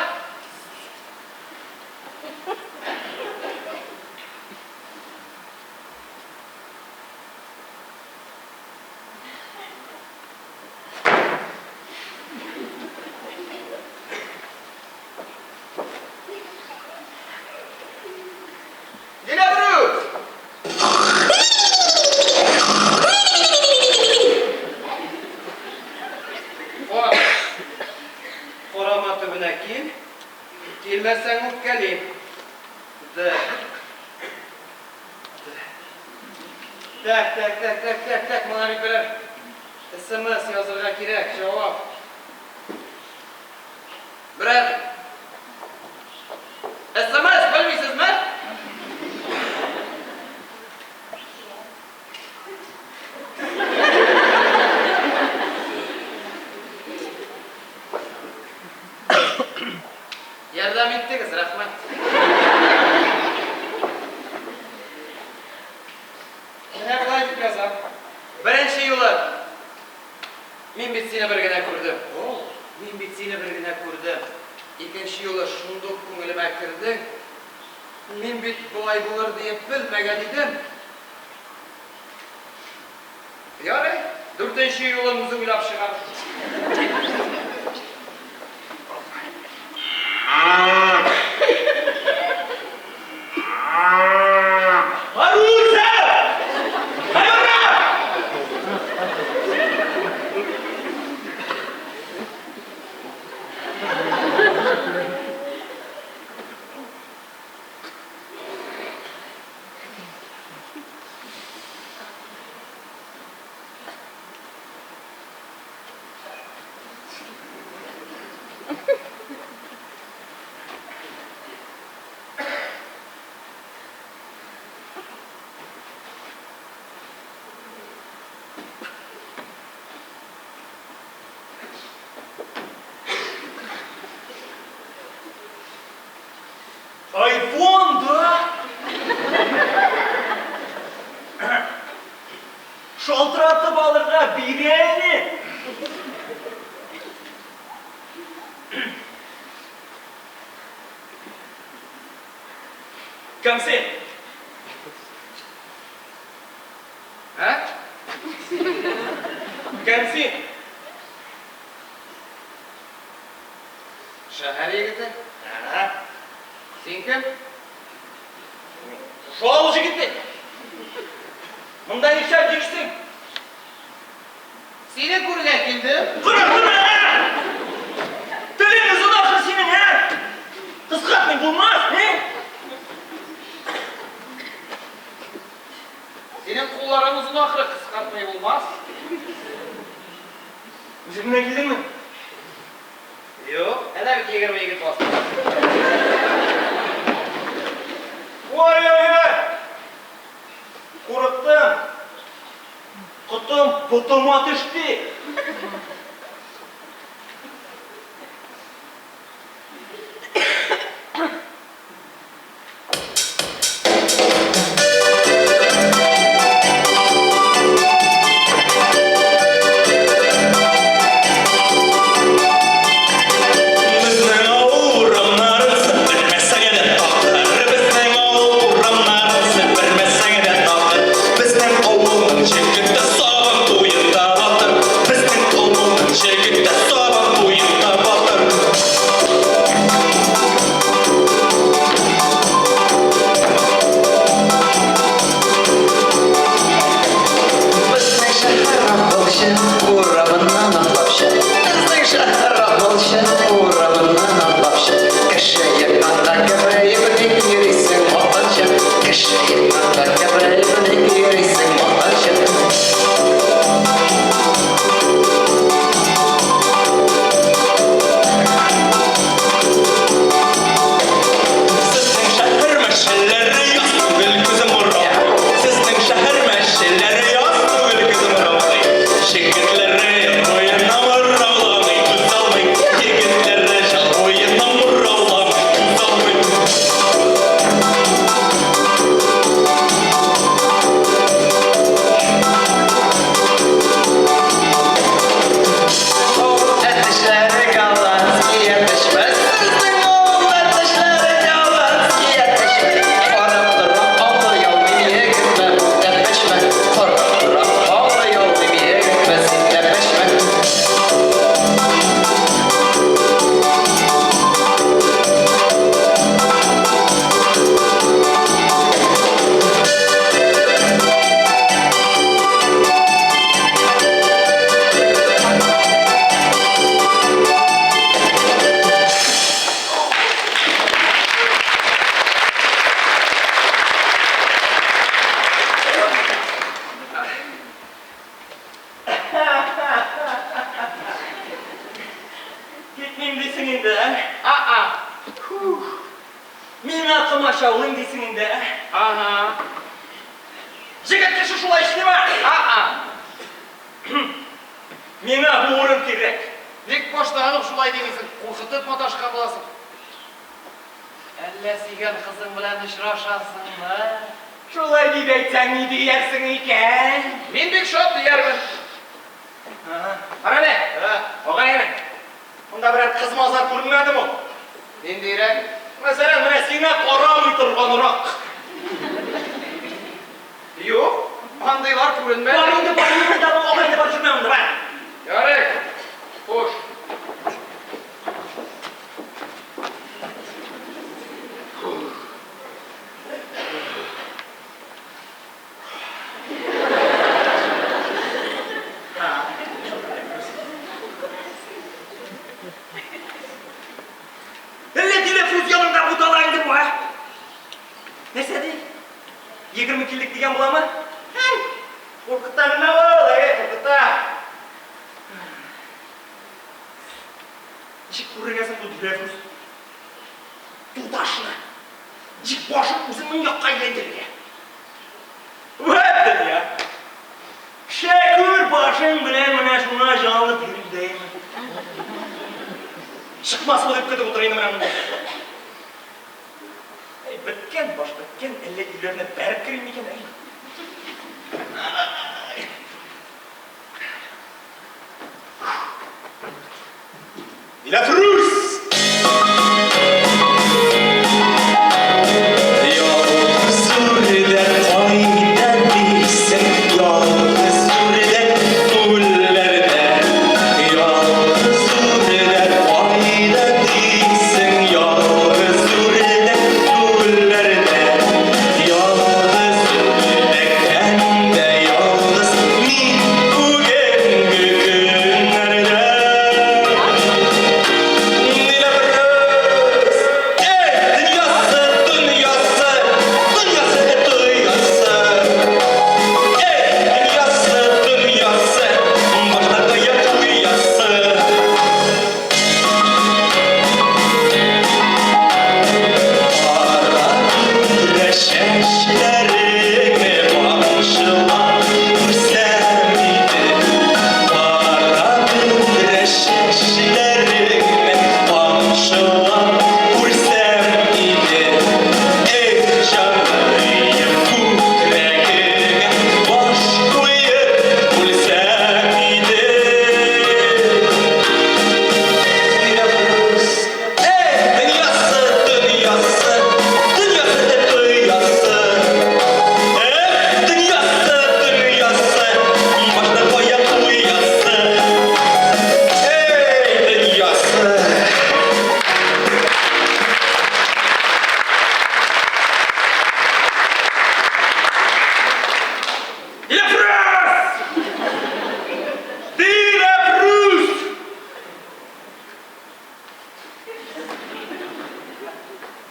Так, так, так, так, так, так, моңа бит берәр смс язырга кирәк, җавап. Берәр смс белмисезме? Ярдәм иттегез, рәхмәт. Менә болай дип язам. Беренче юлы. Мин бит сине бер генә күрдем. О, мин бит сине бер генә күрдем. Икенче юлы шундук күңелемә кердең. Мин бит болай булыр диеп белмәгән идем. Ярый, дүртенче юлын үзе уйлап чыгар. Маруся! Майора! Айфон, да? Шалтыратып алырга бирә әле. Кем син? Ә? Кем син? Шәһәр егете. Ә? Син кем? Шул җегете. Монда нишләп йөрисең? Сине күрергә килдем. Күрә, Телең озын ахры синең, ә? Кыскартмый булмас, ә? Синең кулларың озын ахры, кыскартмый булмас. Үзең генә килдеңме? Юк, әнә бит 20 егет басты. Ой-ой-ой! Курыктым. Котым ботыма төште. Безнең авыл урамнарын себермәсәң дә такыр. Безнең авыл урамнарын себермәсәң дә такыр. Безнең авылның җегете Сабан туенда батыр. Безнең авылның Миңа бу урын кирәк. Ник баштан ук шулай димисең, куркытып маташкан буласың. Әллә сөйгән кызың белән очрашасыңмы? Шулай дип әйтсәң, ни диярсең икән? Мин бик шат диярмен. Кара әле, агай-эне, монда берәр кыз-мазар күренмәдеме ул? Ниндирәк? Мәсәлән, менә сиңа карамый торганрак. Юк, андыйлар күренмәде. Бар инде, бар инде, монда, агай-эне, бар, йөрмә монда, бар. Ярый, хуш. Әллә Диләфрүз янында бутала инде бу, ә? Нәрсә ди? 20 килдек дигән буламы? Һәй, куркыта гына ул, әй, куркыта. Ничек күрергә соң бу Диләфрүз туташны? Ничек башын үзеңнең якка әйләндерергә? Вәт дөнья! Шәкүр башың белән менә шуңа җанлып йөрим дәйме? Чыкмас бу дип көтеп утыр инде менә монда. Әй, беткән баш, беткән, әллә өйләренә бәреп керим микән, әй. Диләфрүз! Ялгыз үрдәк кайда дисең, ялгыз үрдәк күлләрдә. Ялгыз үрдәк кайда дисең, ялгыз үрдәк күлләрдә. Ялгыз үрдәктән дә ялгыз мин бүгенге көннәрдә. Диләфрүз! Эй, дөньясы, дөньясы, дөньясы, дөньясы. Эй, дөньясы, дөньясы, башта кая куясы. Кара бөдрә чәчләреңне тамчылап күрсәм иде. Кара бөдрә чәчләреңне тамчылап күрсәм иде. Эх, җаныем, күкрәгеңә баш куеп үлсәм иде. Диләфрүз, эй, дөньясы, дөньясы, дөньясы, дөньясы. Эх, дөньясы, дөньясы, башны кая куясы. Эй, дөньясы. Диләфрүз! Диләфрүз!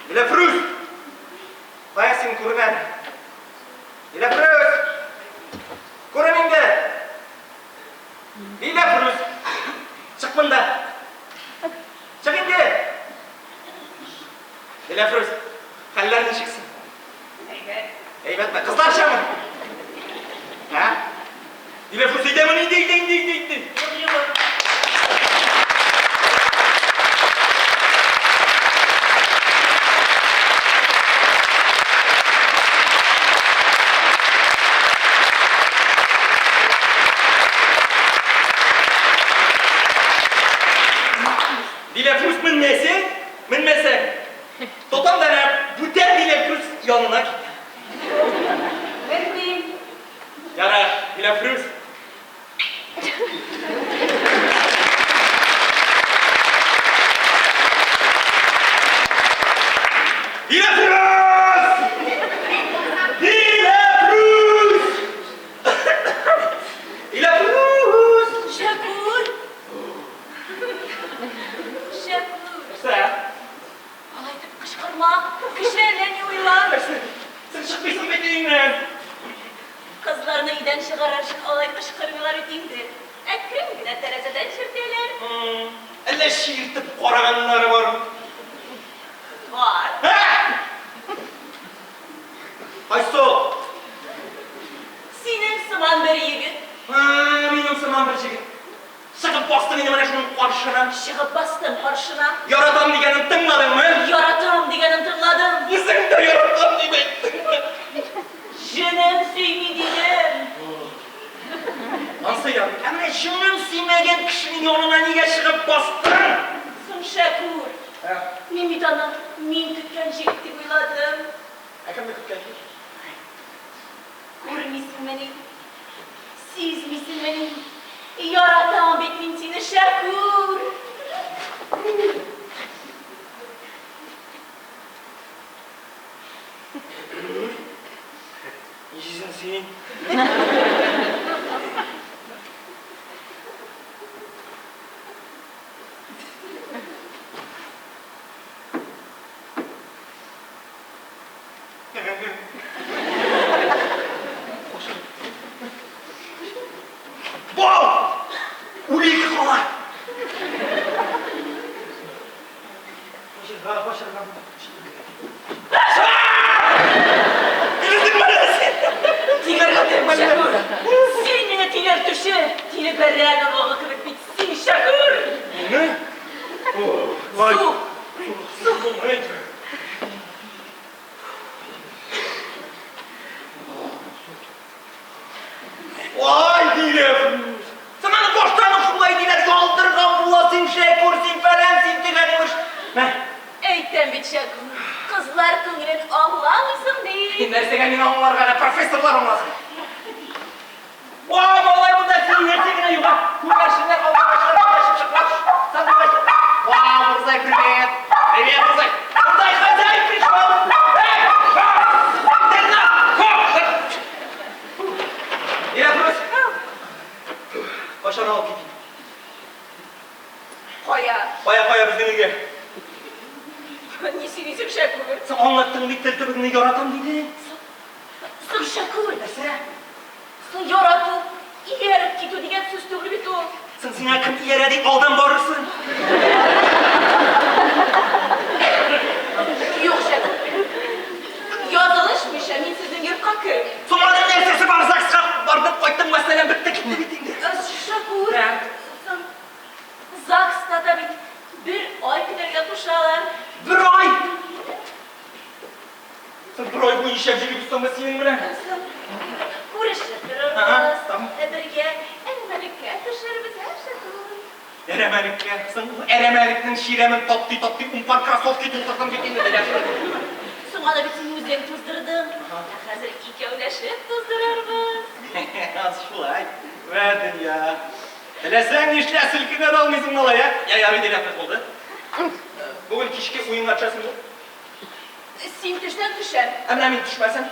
Диләфрүз! Кая син күренәм? Диләфрүз! Күрен инде! Диләфрүз! Чык монда! Чык инде! Диләфрүз, хәлләр ничек соң? Әйбәт. Әйбәтме? Кызларчамы? Ә? Диләфрүз, әйдәме инде, әйдә инде, әйдә инде. Юк, юк. Диләфрүз менмәсәң, менмәсәң, тотам да әнә бүтән Диләфрүз янына китәм. Менмим. Ярар, Диләфрүз. Диләфрүз! Диләфрүз! Диләфрүз! Шәкүр! Шәкүр! Нәрсә? Алай итеп кычкырма, кеше әллә ни уйлар. Нәрсә? Син чыкмыйсың бит өеңнән. Кызларны өйдән чыгарыр өчен алай кычкырмыйлар бит инде. Әкрен генә тәрәзәдән чиртәләр. Әллә чиртеп караганнары бармы? Бар. Ә! Кайсы ул? Синең сыман бер егет. Ә, минем сыман бер җегет. каршына? Чыгып бастым каршына. Яратам дигәнен тыңладыңмы? Яратам дигәнен тыңладым. Үзең дә яратам дип әйттеңме? Җенем сөйми дидем. Ансы ярый. Ә менә җенең сөймәгән кешенең янына нигә чыгып бастың? Соң, Шәкүр, мин бит аны мин көткән җегет дип уйладым. Ә кемне көткән җегет? Күрмисеңмени? Сизмисеңмени? Яратам бит мин сине, Шәкүр! Ничесең син? Бау! 12 кала! Качырга, качырга. Шәкүр, син мине тилертүче, тиле бәрән орлыгы кебек бит син, Шәкүр! Мине? Су! Су! Ай, Диләфрүз! Син аны баштан ук шулай диләр, ялдырган була син, Шәкүр, син фәлән, син төгән, имеш. Мә. Әйтәм бит, Шәкүр, кызлар күңелен аңламыйсың ди. Нәрсәгә мин аңларга, әнә профессорлар аңласын. Вай, малай, монда синең нәрсә генә юк, а? Күгәрченнәр, алмагачлар, чыпчыклар, сандугачлар. Вау, Мурзай, привет! Привет, Мурзай! Мурзай, хозяин пришел! Эй! Интернат! Хоп! Диләфрүз! Кайчан алып китим? Кая? Кая, кая безнең өйгә? Ни сөйлисең, Шәкүр? Соң аңлаттың бит, тел төбеңне яратам дидең. Соң, Шәкүр! Нәрсә? Соң ярату, ияреп китү дигән сүз түгел бит ул. Соң сиңа кем иярә дип алдан барырсың? Юк, Шәкүр. Язылышмыйча мин сезнең йортка кермим. Соң аның нәрсәсе бар, ЗАГСка бардым, кайттым, вәссәлам, бетте китте бит инде. Шәкүр, соң ЗАГСта да бит бер ай көтәргә кушалар. Бер ай? Соң бер ай буе нишләп йөрибез соң без синең белән? Соң күрешеп торырбыз, бергә әрәмәлеккә төшербез, ә, Шәкүр? Әрәмәлеккә? Соң ул әрәмәлекнең чирәмен таптый-таптый ун пар кроссовки тутырдым бит инде, Диләфрүз. Соң аны бит син үзең туздырдың. Ә хәзер икәүләшеп туздырырбыз. Аз шулай. Вә дөнья. Теләсәң нишлә, селкенә дә алмыйсың, малай, ә? Я, ярый, Диләфрүз, булды. Бүген кичке уенга төшәсеңме? Син төшсәң, төшәм. Ә менә мин төшмәсәм?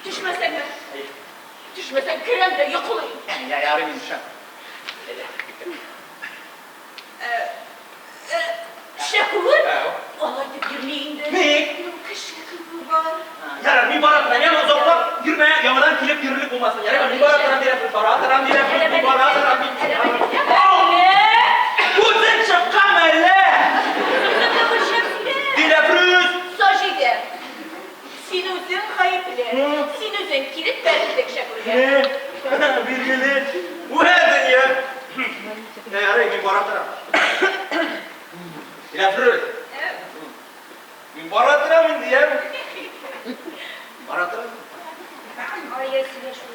Төшмәсәңме? Төшмәсәң, керәм дә йоклыйм. Я, ярый, мин төшәм. Шәкүр, алай дип йөрми инде. Ник? Ну, кеше күбе бар. Ярар, мин бара торам, яме озаклап йөрмә, яңадан килеп йөрерлек булмасын. Ярар, мин бара торам, Диләфрүз, бара торам, Диләфрүз, мин бара торам, мин. Күзең чыккан әллә? Үземне үлчәп сөйлә. Диләфрүз! Саҗидә, син үзең гаепле. Син үзең килеп бәрелдең Шәкүргә. Билгеле. Вә дөнья. Ярый, мин бара торам. Диләфрүз. Мин бара торам инде, яме. Бара торам. Ай-яй, сөйләшү.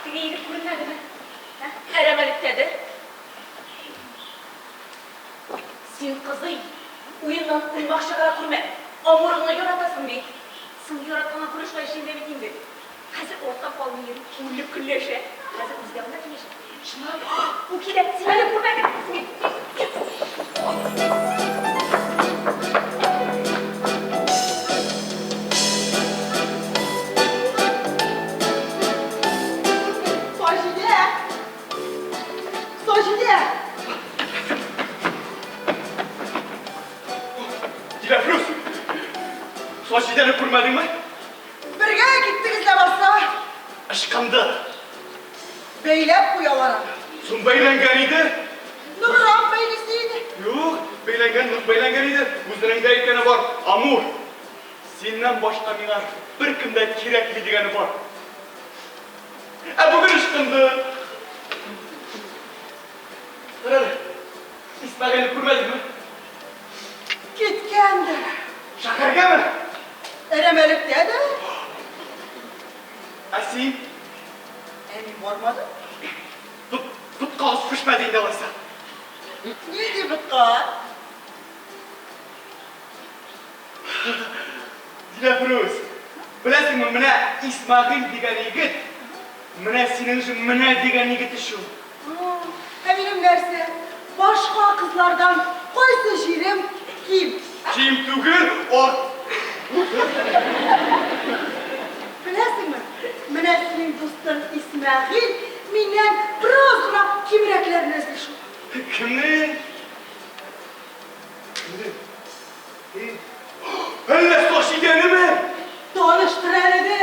Теге егет күренмәдеме? Әрәмәлектәдер. Син, кызый, уеннан уймак чыгара күрмә. Амурыңны яратасың бит. Соң яратканга күрә шулай эшлим дә бит инде. Хәзер артка калмый йөри, үлеп көнләшә. Хәзер үзе дә монда киләчәк. Чынлап, ул килә, син әле күрмәдең. Саҗидә! Саҗидә! Диләфрүз! Саҗидәне күрмәдеңме? Бергә киттегез ләбаса! Ычкынды. Бәйләп куялар аны. Соң бәйләнгән иде. Ныграк бәйлисе иде. Юк, бәйләнгән, нык бәйләнгән иде. Үзенең дә әйткәне бар. Амур, Синнән башка миңа беркем дә кирәкми дигәне бар. Ә бүген ычкынды. Тор әле, Исмәгыйльне күрмәдеңме? Киткәндер. Шәһәргәме? Әрәмәлектәдер. Ә син? Ә мин бармадым. Боткагыз пешмәде инде алайса. Нинди ботка? Диләфрүз, беләсеңме, менә Исмәгыйль дигән егет, менә синең өчен менә дигән егет ич ул. Ә минем нәрсә, башка кызлардан кайсы җирем ким? Ким түгел, арт. Беләсеңме, менә синең дустың Исмәгыйль миннән бераз гына кимрәкләрне эзли шул. Кемне? Кемне? Әллә Саҗидәнеме? Таныштыр әле, ди.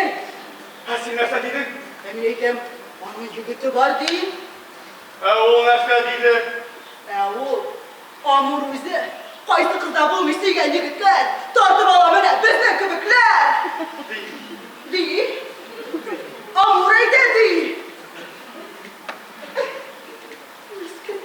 Ә син нәрсә дидең? Ә мин әйтәм, аның егете бар, дим. Ә ул нәрсә диде? Ә ул, Амур үзе, кайсы кызда булмый сөйгән егетләр, тартып ала менә безнең кебекләр. Ди. Ди. Амур әйтә, ди. Мескен.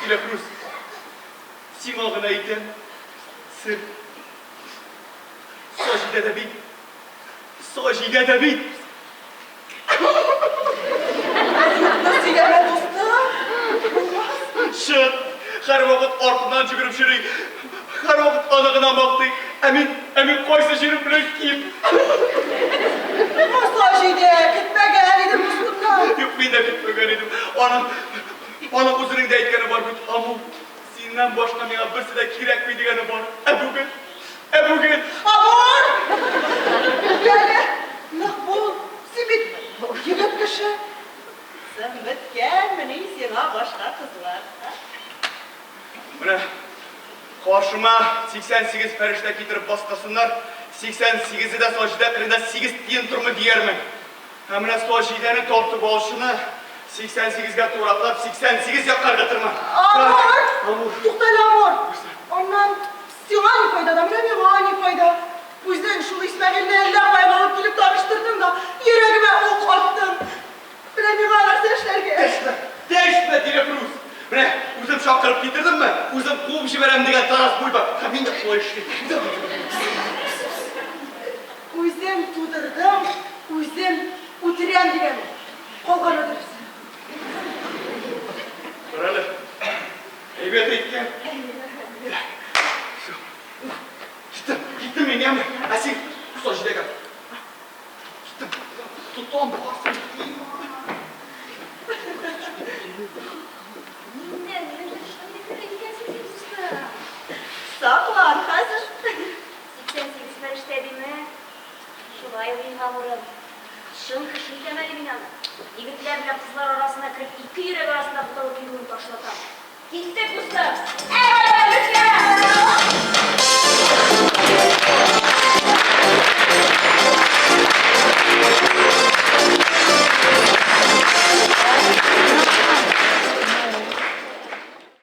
Диләфрүз, сиңа гына әйтәм, сер. Саҗидә дә бит, Саҗидә дә бит. Юкны сөйләмә, дустым. Булмас. Чын, һәрвакыт артыннан йөгереп йөри, һәрвакыт аны гына мактый. Ә мин, ә мин кайсы җирем белән ким? Саҗидә, көтмәгән идем дустымнан. Юк, мин дә көтмәгән идем. Аның, аның үзенең дә әйткәне бар бит, Амур, синнән башка миңа берсе дә кирәкми дигәне бар. Ә бүген, ә бүген. Амур! Яле, нык бул, син бит егет кеше. Соң беткәнмени сиңа башка кызлар, а? Менә каршыма 88 фәрештә китереп бастырсыннар, 88-е дә Саҗидә кырында сигез тиен тормый диярмен. Ә менә Саҗидәне тартып алучыны 88-гә тураклап 88 якка ыргытырмын. Амур! Амур. Туктале, Амур! Аннан сиңа ни файда да, менә миңа ни файда? Үзең шул Исмәгыйльне әллә каян алып килеп таныштырдың да, йөрәгемә ук аттың. Менә миңа нәрсә эшләргә? Дәшмә, дәшмә, Диләфрүз! Менә үзем чакырып китердемме, үзем куып җибәрәм дигән Тарас Бульба. Һәм мин дә шулай эшлим. Үзем тудырдым, үзем үтерәм дигән ул. Калганы дөрес. Тор әле. Әйбәт әйткән. Всё. Киттем, киттем мин, яме. Ә син Саҗидәгә. Киттем. Тотам барсын. Миннән менә шундый кеше икәнсең син, дустым. Саклан хәзер. 88 фәрештә димә. Шулай ук Илһам Урын. Чын кеше итәм әле мин аны.